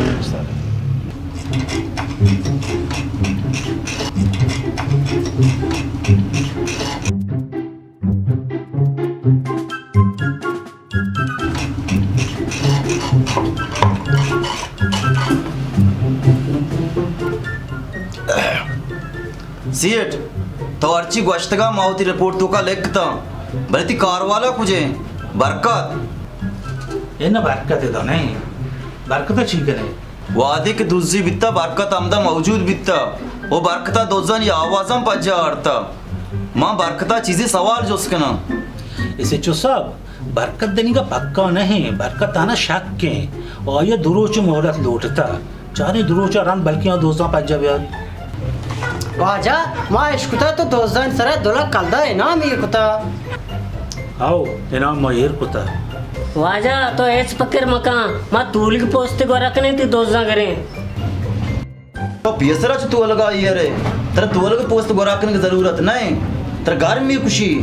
سیٹھ، تو ہرچی گوشتگا ما وتی رپورٹ توکا لکھتاں، بلے تئی کاروالا کجے؟ برکت؟ اے نہ برکت ادا نہ، برکت چی کنے؟ وہدے کہ دزی بیتا، برکت ہمدا موجود بیتا، و برکتا دزانی آوازاں پجا آرتا۔ ما برکتا چیزے سوال جست کناں۔ اسے چو صاحب، برکت دنیگا پکا نہیں، برکت آنا شک ہیں، و آیا دو روچ مہلت لوٹتا۔ چاریں دو روچا رند بلکیں آ دوزاں پجا بیاری۔ واجہ، ما اشکتا تو دوزان سرا دو لکھ کلدہ انعام ایر کتا۔ ہاو، انعام ما ایر کتا۔ واجہ، تو ہچ پکر مکن، ما تولگ پوست گورا کنیں تی دوزاں گریں۔ تو پیسرا چہ تولگا ایرے، ترا تولگ پوست گورا کنگ ضرورت نئے، ترا گرمی کشی۔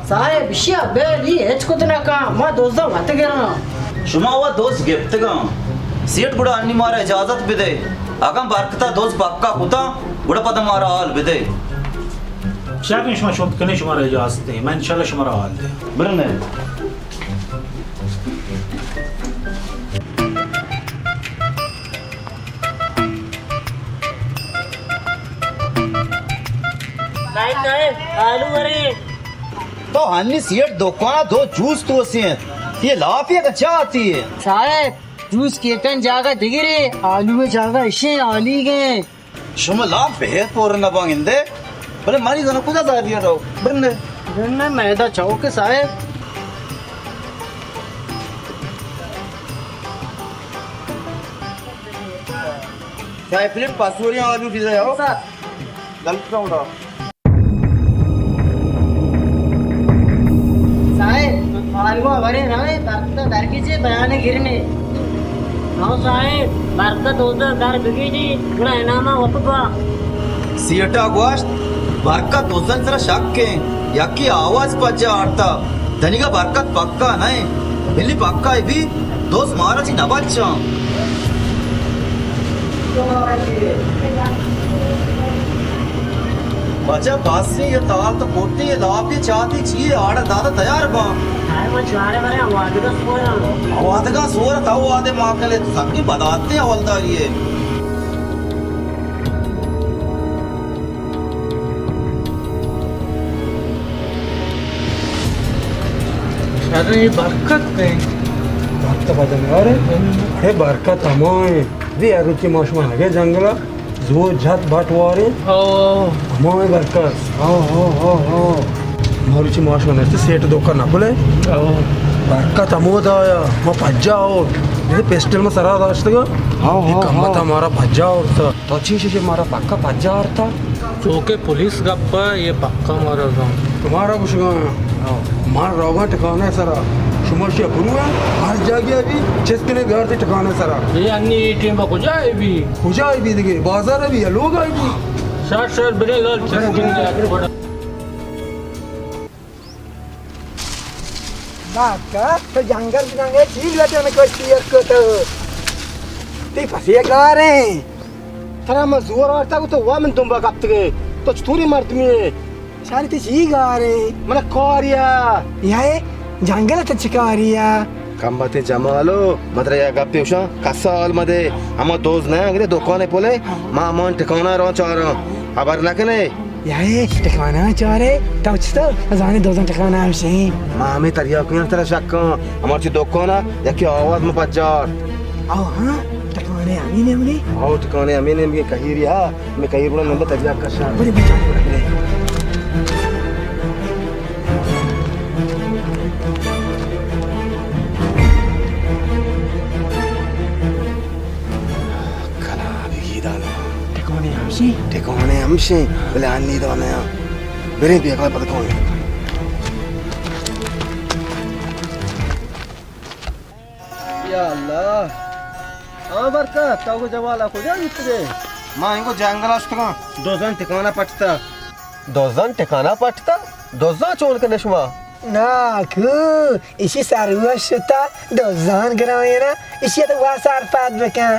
صاحب، اشیا بے نی ہچ کت نہ کن، ما دوزاں وت گراں۔ شما وا دوز گپتگاں۔ سیٹھ گڑا انی مارا اجازت بدے۔ اگاں برکتا دوز پکا کتاں، گڑا پدا مارا حال بدے۔ شر، شما شوت کنے، شمارا اجازت ہے، من انشاءاللہ شمارا حال دے۔ برنے۔ نائب، نائب، آلو ورے۔ تو ہنی سیٹھ دکان دو جوس توسین۔ یہ لافی اگا چاہ آتی ہے؟ صاحب، جوس کیٹن جاگہ دگرے، آلو جاگہ اشیں آلی گئے۔ شما لاپ بہر پور نہ بانگندے، بلے مانی زنو کجا زاہدی رو، برنے۔ برنے میدا چوک صاحب۔ چائے فلم پاسوری آلو پیزا ہو۔ سر۔ غلط کاؤں گا۔ صاحب، آلو بڑے نہ، برکت درگیجے بیان گرنے۔ ہاں صاحب، برکت اودا در بگیجی، گڑا انعام وپا۔ سیٹا گوشت، برکت دزن سرا شک ایں، یکے آواز پجا آرتا، دنیگا برکت پکا نہ ایں، بلی پکا بی، دز مارا چی نہ بچاں۔ بچا بس ایں، یہ تال تو پٹی، یہ لاپی چاتی چیئے، آڑا دادا تیار باں۔ ہائے، من چارے برے آوادگا سورا۔ آوادگا سورا، تو آدے ماں کلے، تو سکی بداتے حوالداری ہے۔ شر، اے برکت کئے؟ برکت پدا نیارے؟ اے برکت ہما ایں۔ دی ہر روچی ما شما نگے جنگلا، زور جت بٹ وارے۔ او۔ ہما ایں برکت۔ او، او، او، او۔ ما روچی ما شما نشتے سیٹ دکان نہ کلے۔ او۔ برکت ہمودا آیا، ما پجا آورت۔ اے پسٹل ما سرا داشتگا۔ او، اے او، کمتا او۔ مارا پجا آورتا۔ تو چی ششے مارا پکا پجا آرتا؟ چوکہ پولیس گپا، یہ پکا مارا زان۔ تمہارا گوشگا، ہاں۔ مار روگا ٹکانے سرا۔ شما شیا برو ہے، ہر جاگہ بھی چست کنے بیارتے ٹکانے سرا۔ یہ انی اے ٹیم با کجا ہے بھی؟ کجا ہے بھی دگے؟ بازار ہے بھی، لوگ ہے بھی۔ شر، شر، بلے لال چست کنے۔ باکا، تو جنگل جنگل چیز لٹن کو چیئر کو تو۔ تی پسی کاریں۔ ترا من زور آرتا کو تو وا من دنبا کپتگے۔ تو چطوری مردمی ہے؟ شاری تی چی گاریں؟ من کاریا۔ یائے جنگل تو چکاریا؟ کم باتیں جمالو، مدرا یا گپے اوشاں، کسا حال مدے۔ ہما دوز نہ انگرے دکانے پلے، ما ہمان ٹکانا رو چاراں۔ خبر نہ کنے؟ یائے، ٹکانا چارے، تو چتو زانے دوزان ٹکانا ہمشیں۔ ما ہمیں تریاکیاں ترا شکاں، ہمار چی دکانا یکی آواز ما پجار۔ او ہاں، ٹکانے ہمیں نے ہمیں۔ او ٹکانے ہمیں نے ہمیں کہیری ہا، میں کہیر گنا نمبر تریاک کشا۔ بڑے بچا بڑے۔ کلا بگی دانا۔ ٹکانے ہمشی؟ ٹکانے ہمشی، بلے آنی دانا۔ بریں بیا کلا پتہ کون۔ یا اللہ۔ ہاں برکت، تو کو جوالا کجا بیتگے؟ ما انگو جنگل اشتگاں، دوزان ٹکانا پٹتا۔ دوزان ٹکانا پٹتا؟ دوزان چون کنے شما؟ ناکو، ایشی سروش شتا، دوزان گرائینا، ایشی تو وا سرپد بکن۔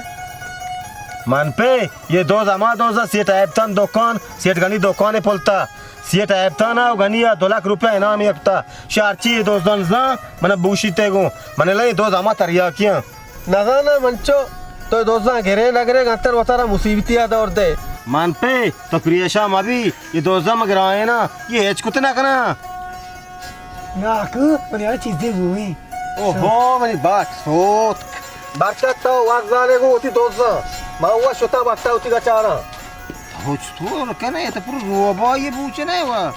من پہ یہ دوز ہما دوزا سیٹ ایبتان دکان، سیٹ گنی دکان پلتا۔ سیٹ ایبتان و گنی دو لکھ روپیہ انعام یکتا۔ شارچی یہ دوزان زان، من بوشیتے گوں۔ من لئی دوز ہما تریاکیاں۔ نزاناں منچو، تو دوزاں گرے نہ گرے، گنتر وتارا مصیبتی ء دور دے۔ من پہ تو پریشان مبی، یہ دوزاں من گرائینا، یہ ہچ کت نہ کناں۔ ناکو، من یار چیزے بوئیں۔ اوہو، منی باٹ سوت۔ برکت تو وزانے گو وتی دوزاں۔ ما وہ شتا بٹا وتی گچاراں۔ تو چطور کنے؟ تو پر روبا یہ بوچنے وا۔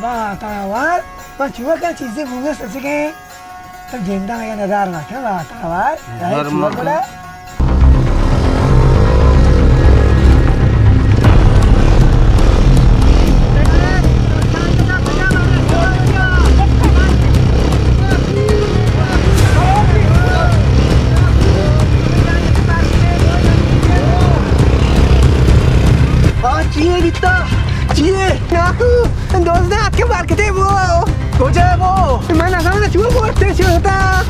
با تا وار، پر چوکا چیزے بوئیں سچگے۔ تو گنداں یا نظر مکن، واتاوار۔ نظر مکن۔ آ، چیے بیتا؟ چیے؟ ناکو، دوست اتکے برکتے بو۔ کجا بو؟ من نزاناں چو برتے شتا۔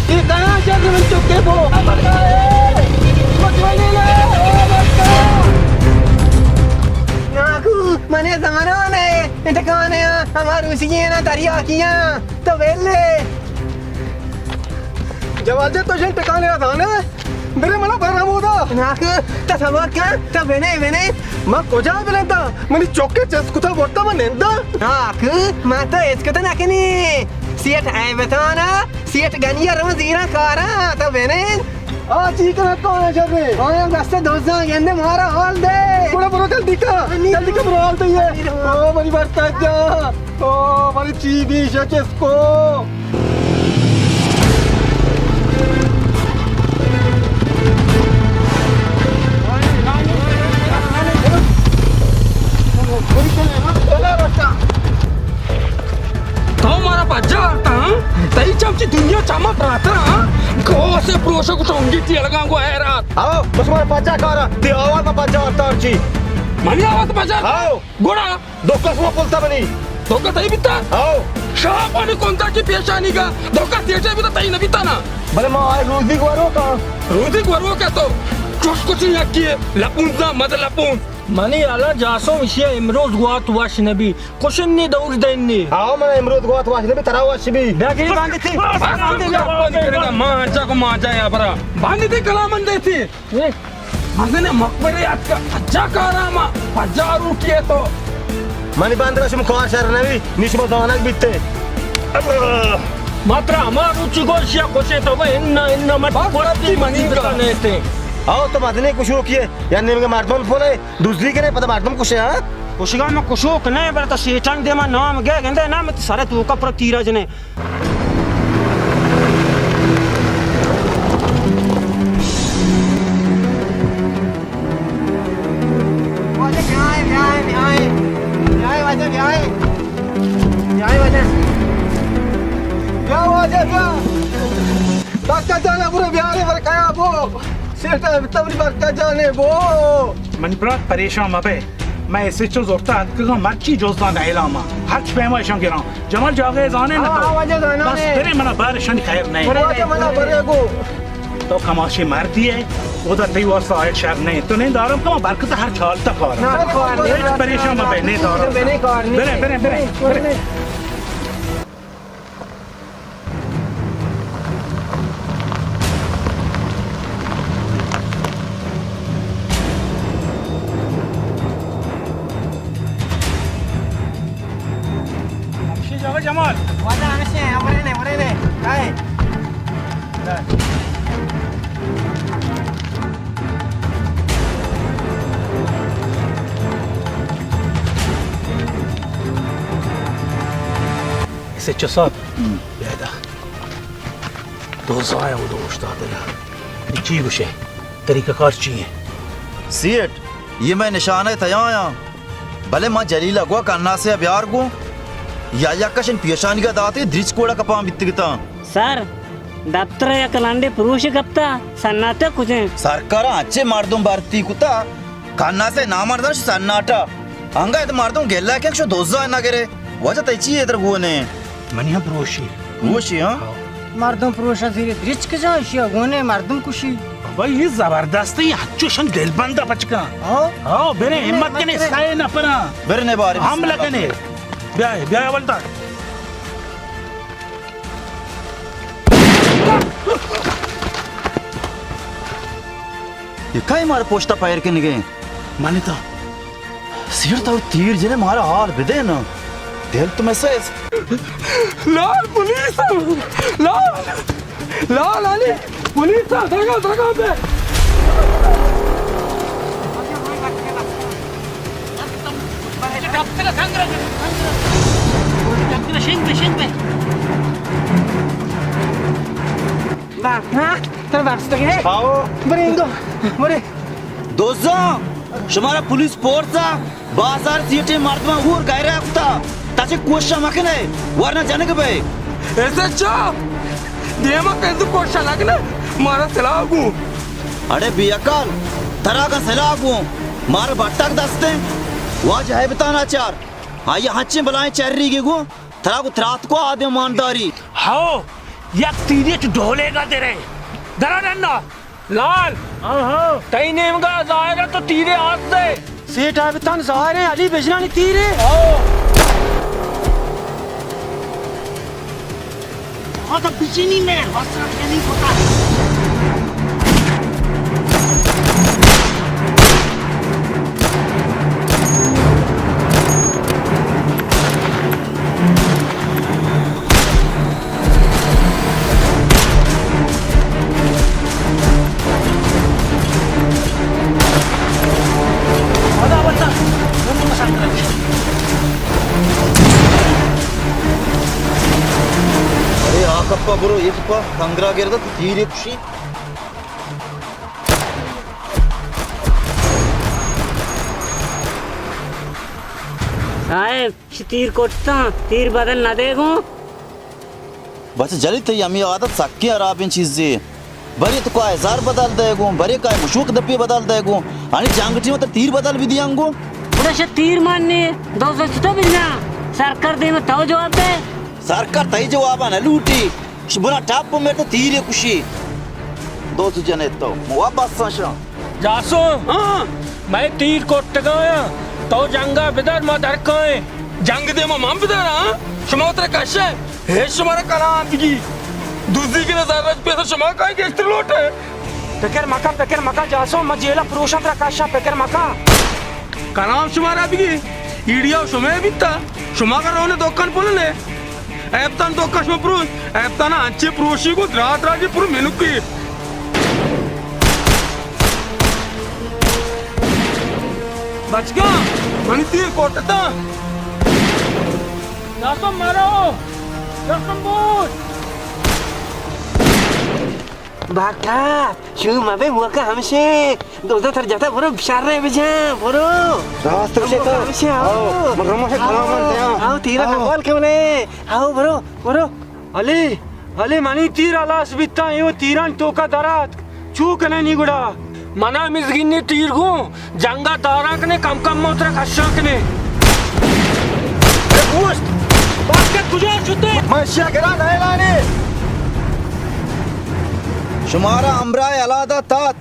اے کہاں شد من چکے بو۔ ناکو، من زاناں نے، ٹکانے ہما روسی نا دریا کیا۔ تو ویلے۔ جواد جان، تو شن ٹکانے زانے؟ برے منا بر ہمودا۔ ناکو، تا صبر کن، تا بنے، بنے۔ ما کجا بنندا؟ منی چوکے چست کتا برتا ما نندا۔ ناکو، ما تو ہچ کتا نکنی۔ سیٹ ایبتانا، سیٹ گنی رو زیرا کارا، تا بنے۔ آ چی کنا کارا شرے؟ آیا دست دوزاں گندے مارا حال دے۔ برو، برو، جلدی کا۔ جلدی کا، برو حال دے۔ او منی برتا جان۔ او، بڑی چی بیش چسکو۔ براترا، گوسے پروشو کو چونگی تی الگاں گو حیرات۔ آؤ، بس مارا پجا کارا، تی آواز ما پجا آرتا ہرچی۔ منی آواز پجا؟ آؤ۔ گوڑا؟ دو قسم پلتا منی۔ دو کا تئی بیتا؟ آؤ۔ شاپانی کنتا کی پیشانی گا، دو کا سیٹے بیتا تئی نہ بیتا نا۔ بلے ما آئے روزی گورو کا۔ روزی گورو کا تو؟ چوش کچھ یکی لپونز نا مد لپونز۔ منی حالا جاسم اشیا امروز گوات وش نبی۔ کشن نی دور دین نی۔ آؤ من امروز گوات وش نبی، ترا وش بی۔ بیا گری باندی تھی۔ بس، بس، بس، بس، ما انچا کو ما جا یا برا۔ باندی تھی کلام اندے تھی۔ اے، مزن مقبرے اتکا اجا کاراما پجا روکی ہے تو۔ منی باندرا شم کار شر نبی، نی شما زانگ بیتے۔ اللہ۔ ماترا ہما روچی گوشیا کشے تو بھائی، انا، انا مت بس، کوشتی بس، منی بس، بتا نہیں تے۔ آؤ تو مزنے کشوکی ہے، یا نیمگے مردم پولے۔ دزی کنے پدا مردم کشے، ہاں؟ کشگا ما کشوک نہ، بلے تو سیٹان دیما نام گے گندے نا، مت سر تو کا پر تیرا جنے۔ واجہ بیائے، بیائے، بیائے۔ بیائے واجہ، بیائے۔ بیائے واجہ۔ بیا واجہ، بیا۔ ڈاکٹر جانا برو بیارے ورکایا بو۔ سیٹا تبری برکا جانے بو۔ منی برات پریشان مبئے۔ من ایس ایچ او زرتہ اتکگاں، مرچی جزدان اعلام ءَ۔ ہرچ پیما اشاں گراں۔ جمال جاگہ ءَ زانے نہ ہاں، تو؟ ہاں، واجہ زاناں بس نے۔ برے منا بار اشانی خیر نہیں۔ برے واجہ منا برے گو۔ تو کماشی مردی ہے، او دا تئی واسطہ آئے شر نہیں۔ تو نہیں دارم کما برکت ہر چالتا کار۔ نہ، کار نہیں۔ ہچ پریشان مبئے، نہیں دارم۔ نہیں، کار نہیں۔ برے، برے، برے، برے۔ ہمشی جاگہ جمال۔ واجہ ہمشی ہیں، ورے نے، ورے نے۔ کائے؟ ایس ایچ او صاحب، ہم۔ بیا ادا۔ دزایا او دو اوشتاتگا۔ اے چی گوشے؟ طریقہ کار چی ہے؟ سیٹھ، یہ میں نشانہ تیاں آیاں۔ بلے ما جلیل ءَ گوں کناسے ءَ بیار گوں۔ یا یک کشن پیشانیگا داتے درچک وڑا کپان بیتگتاں۔ سر، دپتر ءَ یک لنڈے پروش کپتا، سناٹا کجیں؟ سرکار انچیں مردم بھرتی کتا، کناسے نامرداں شو سناٹا۔ انگا اد مردم گلہ کن شو دوزا نہ گرے۔ واجہ تئی چی ادر گونے؟ منی ہم پروشی۔ پروشی، ہاں؟ ہاں۔ مردم پروشا زیر درچک جان، اشیا گونے مردم کشی۔ بابا، یہ زبردست ہے، یہ ہچو شن دل بندہ بچکا۔ ہاں؟ ہاں، برے، ہمت کنے، سائے نہ پرا۔ برے نے بارے حملہ کنے۔ بیا، بیا، اول تا۔ یہ کئی مار پوشتا پیر کنگے؟ مانی تا۔ سیٹھ تو تیر جنے مارا حال بدے نا۔ دل تو میں سے۔ لال پولیس! لال! لال علی! پولیس! درگا، درگا پہ! با، ہاں؟ تر بستگے؟ آؤ۔ برے اندو، برے۔ دوزاں، شمارا پولیس پورسا بازار سیٹیں مردماں ہور گہرا کتا۔ تچے کوشش مکنے، ورنہ جنگ بے۔ ایسے چا؟ دیما کندو کوشش نکنے، مارا سلاح گو۔ اڑے بے عقل، ترا کا سلاح گو، مارا بٹک دستیں۔ واجہ ہے بتانا چار۔ آئی ہنچیں بلائیں چریگے گو، ترا کو ترات کو آدم مانداری۔ ہاؤ، یک تیری چ ڈولے گا درے۔ درا ڈنا۔ لال! ہاں، ہاں۔ تئی نیمگا ظاہر ہے تو تیرے آس دے۔ سیٹھ آبتان ظاہر ہے، علی بجنانی تیرے۔ ہاں۔ ہاں، تو بجنی میں، وسرت کے نہیں پتا۔ ارے آ کپا برو، یہ کپا کنگرا گردا تیرے کشی۔ صاحب، چی تیر کٹتاں، تیر بدل نہ دے گوں۔ بچہ جلی، تئی ہمے عادت سکیں ہرابیں چیزے۔ برے تو کائے زر بدل دئے گوں، برے کائے مشوک دپی بدل دئے گوں۔ آنی جنگ ٹیم ترا تیر بدل بدیاں گوں۔ گڑا شہ تیر من نے، دو سو چتو بجنا؟ سرکار دیم تو جواب دے۔ سرکار تئی جوابا نہ لوٹی۔ ش-، بنا ٹپ مر تو تیرے کشی۔ دو سو جنے تو، مو بس شاں۔ جاسو، ہاں۔ مئے تیر کٹگایاں، تو جنگا بدار، ما درکائیں۔ جنگ دیما من بداراں، ہاں؟ شما ترا کشے، ہے شمارا کلام بگی۔ دزی کنے زرش پیسہ شما کائیں گیشتر لوٹے۔ پکر مکن، پکر مکن جاسو، ما جیلا پروشاں ترا کشاں، پکر مکن۔ کلام شمارا بگی، ایڈیا شمئے بیتا، شما کر رونے دکان پلنے۔ ایپتان دکان شما پروش، ایپتانا انچے پروشی کو درا درا جی پرو مینوکی۔ بچگا، منی تیر کوٹتا۔ جاسم مرو، جاسم بوش۔ برکت، شو مبے موقع ہمشے۔ دوزہ تر جتا، برو شر بجن، برو۔ راست گوشے تو۔ ہمشے، آؤ۔ آؤ۔ من رمشے کلام من دیاں۔ آؤ، تیرا آؤ۔ نوال کملے۔ آؤ، برو، برو۔ علی، علی، منی تیر ہلاس بیتا، ایو تیران توکا درات۔ چو کنے نی گڑا؟ منا مزگینی تیر گوں۔ جنگا دارا کنے، کم کم ما ترا کشا کنے۔ اے گوشت، باسکٹ کجا شتے؟ من اشیا گرا نہ اعلانے۔ شمارا ہمراہ الادا تات،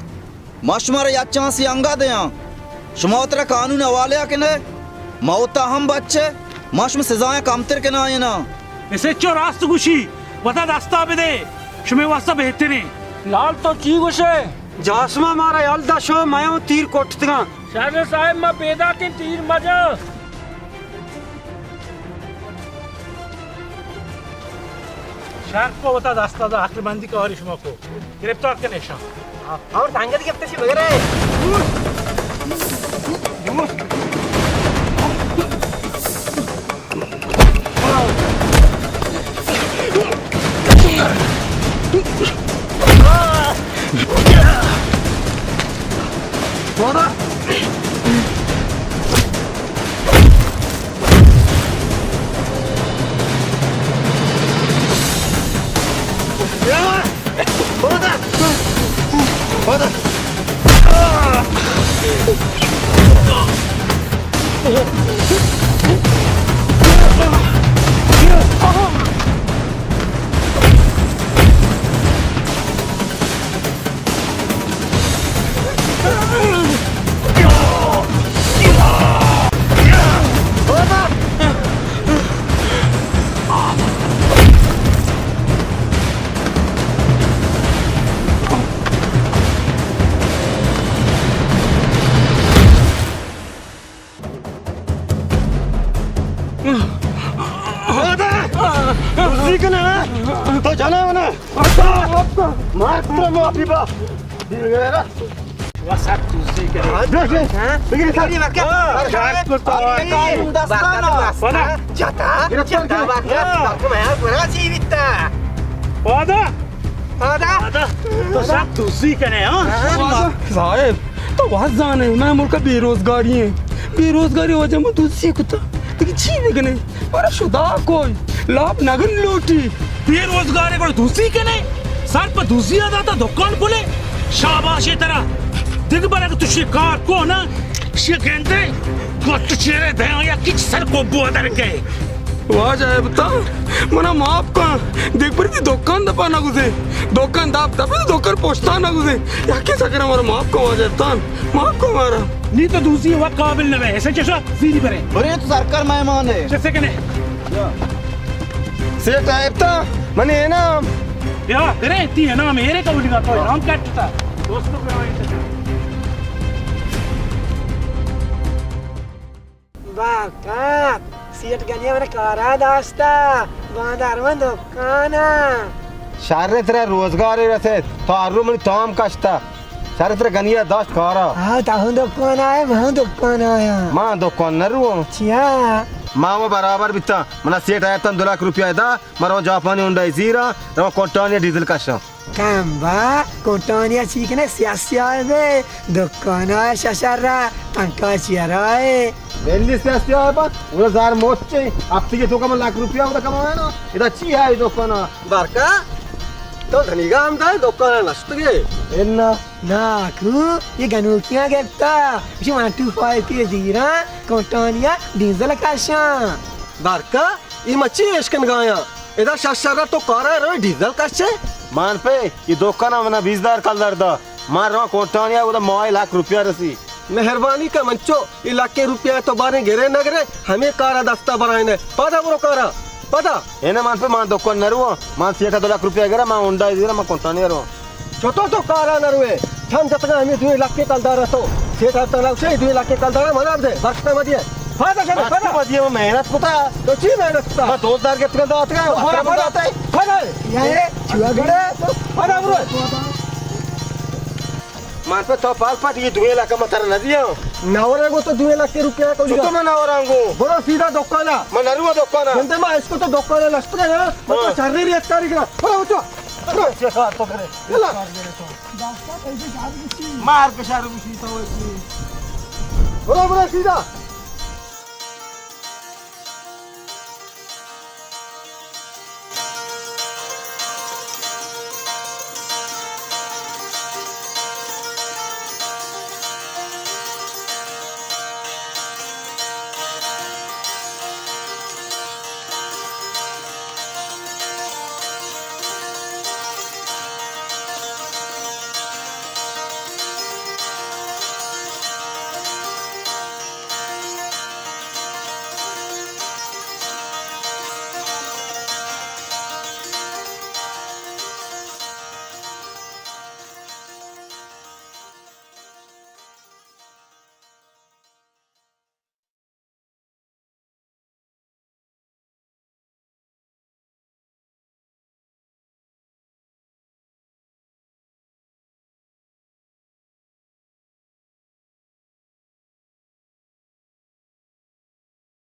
ما شمارا یک چانسی انگا دیاں۔ شما ترا قانون حوالے کنے، موتا ہم بچے، ما شما سزایاں کمتر کنائیناں۔ اسے چو راست گوشی، وتا دستا بدے، شمے واسطہ بہتریں۔ لال تو چی گوشے؟ جاسما مارا یل دا شو، میاں تیر کٹتگاں۔ شر صاحب، ما پیداکیں، تیر مجا۔ شر کو وتا دستا دا، عقل مندی کاری شما کو۔ گرفتار کنے شان۔ اور سنگت گپتشی بگرے۔ دزی کنے، ہاں؟ تو جانا ہے نا؟ مار ترا معافی با۔ وسط دزی کنے۔ ہاں؟ بگیر سر۔ بگیر سر۔ ہاں۔ شاید کو تو۔ قانون دستانا۔ جتا، گرفتار جتا، کن۔ بارکا، ہاں۔ بارکا، میں گناہ چی بیتا؟ پادا۔ پادا۔ پادا۔ تو سک دزی کنے، ہاں؟ ہاں۔ صاحب، تو واز زانے، میں ملک بے روزگاری ہیں۔ بے روزگاری وجہ میں دزی کتا۔ دیگه چی بگنے؟ برا شدا کوئی لاپ نگن لوٹی۔ بے روزگارے گڑا دزی کنے؟ سر پہ دزی ءَ داتا دکان پلے۔ شاباشے ترا۔ دگہ بر اگہ تو شی کار کو نا، شی گندے، گوت چیرے دیاں یا کچ سر کو بو در گئے۔ واجہ ابتا، منا معاف کن۔ دیکھ پر دی دکان دپا نہ گزے۔ دکان داپ دپے دکان پوشتا نہ گزے۔ یا کس اگر ہمارا معاف کن واجہ ابتا۔ معاف کن مارا۔ نی تو دوزی وقت قابل نہ ہے، ایسے چشا زیری برے۔ برے تو سرکار مہمان ہے۔ چسے کنے؟ سیٹ آئے تا، منی انعام۔ بیا، برے، تی انعام ایرے قبول نہ تو انعام کٹتا۔ دوستو برائے۔ برکت، سیٹ گنیا من کارا داشتا، باندار من دکانا۔ شر ترا روزگارے رسید، تو ہر رو منی تام کشتا۔ شر ترا گنیا داشت کارا۔ ہاں، تا ہوں دکان آئے، من ہوں دکان آیا۔ من دکان نہ رو۔ چیا؟ ما و برابر بیتا، منا سیٹ آیا تن دو لاکھ روپیہ دا، من رو جاپانی ہونڈا زیرا، رو کنٹانی ڈیزل کشا۔ کم با، کنٹانی ءَ چی کنے؟ سیاہ سیاہ بے، دکان ءَ ششر ءَ پنکھا چیرا ئے۔ بلی سیاہ سیاہ با، او زار موچے، ہفتے تو کم لکھ روپیہ ہوتا کمایا نا، ادا چی ہے دکان ءَ؟ بارکا، تو دھنیگا ہم دائے دکان ءَ نشتگے؟ انا۔ نا کو، یہ گنوکیاں گپتا، اسی وان ٹو فائیو کے زیرا، کنٹانی ءَ ڈیزل کشاں۔ بارکا، ای مچی اشکن گایا۔ ادا شش شر تو کارا روی ڈیزل کشے؟ مان پہ، ای دکانا منا بیست ہزار کلدار دا۔ مان رواں کنٹانی ءَ، اودا ماہ لکھ روپیہ رسی۔ مہربانی کا منچو، ای لکھ روپیہ تو بارے گرے نہ گرے، ہمیں کارا دستا برائنے۔ پدا برو کارا، پدا۔ اے نہ مان پہ، مان دکان نہ رواں۔ مان سیٹھا دو لکھ روپیہ گرا، مان ہونڈا زیرا، مان کنٹانی ءَ رواں۔ چطور تو کارا نہ روئے؟ چند جتگا ہمیں دوئیں لکھ کلدار تو۔ سیٹھا تنا اسے دوئیں لکھ کلدار منا دے، برکت مدیے۔ پدا شد، بس پدا۔ تو بدیے، میں محنت کتا۔ تو چی محنت کتا؟ میں دوست دار کے تکن داتا، تو پدا، پدا۔ پدا۔ یارے، چوا گڑا۔ پدا برو۔ مان پہ تو پال پٹ، یہ دوئیں لکھ میں ترا نہ دیا۔ نورے گو تو دوئیں لکھ روپیہ کو تو دیا۔ تو میں نورانگو۔ برو سیدھا دکانا۔ میں نروا دکانا۔ گندے ما اس کو تو دکانا نشتگے نا۔ میں تو ہاں۔ شریر ریت کاری کرا۔ برو بچو۔ برو۔ چه کار تو کرے؟ یلا۔ مار کے شر گوشی تو ایسی۔ برو، برو، سیدھا۔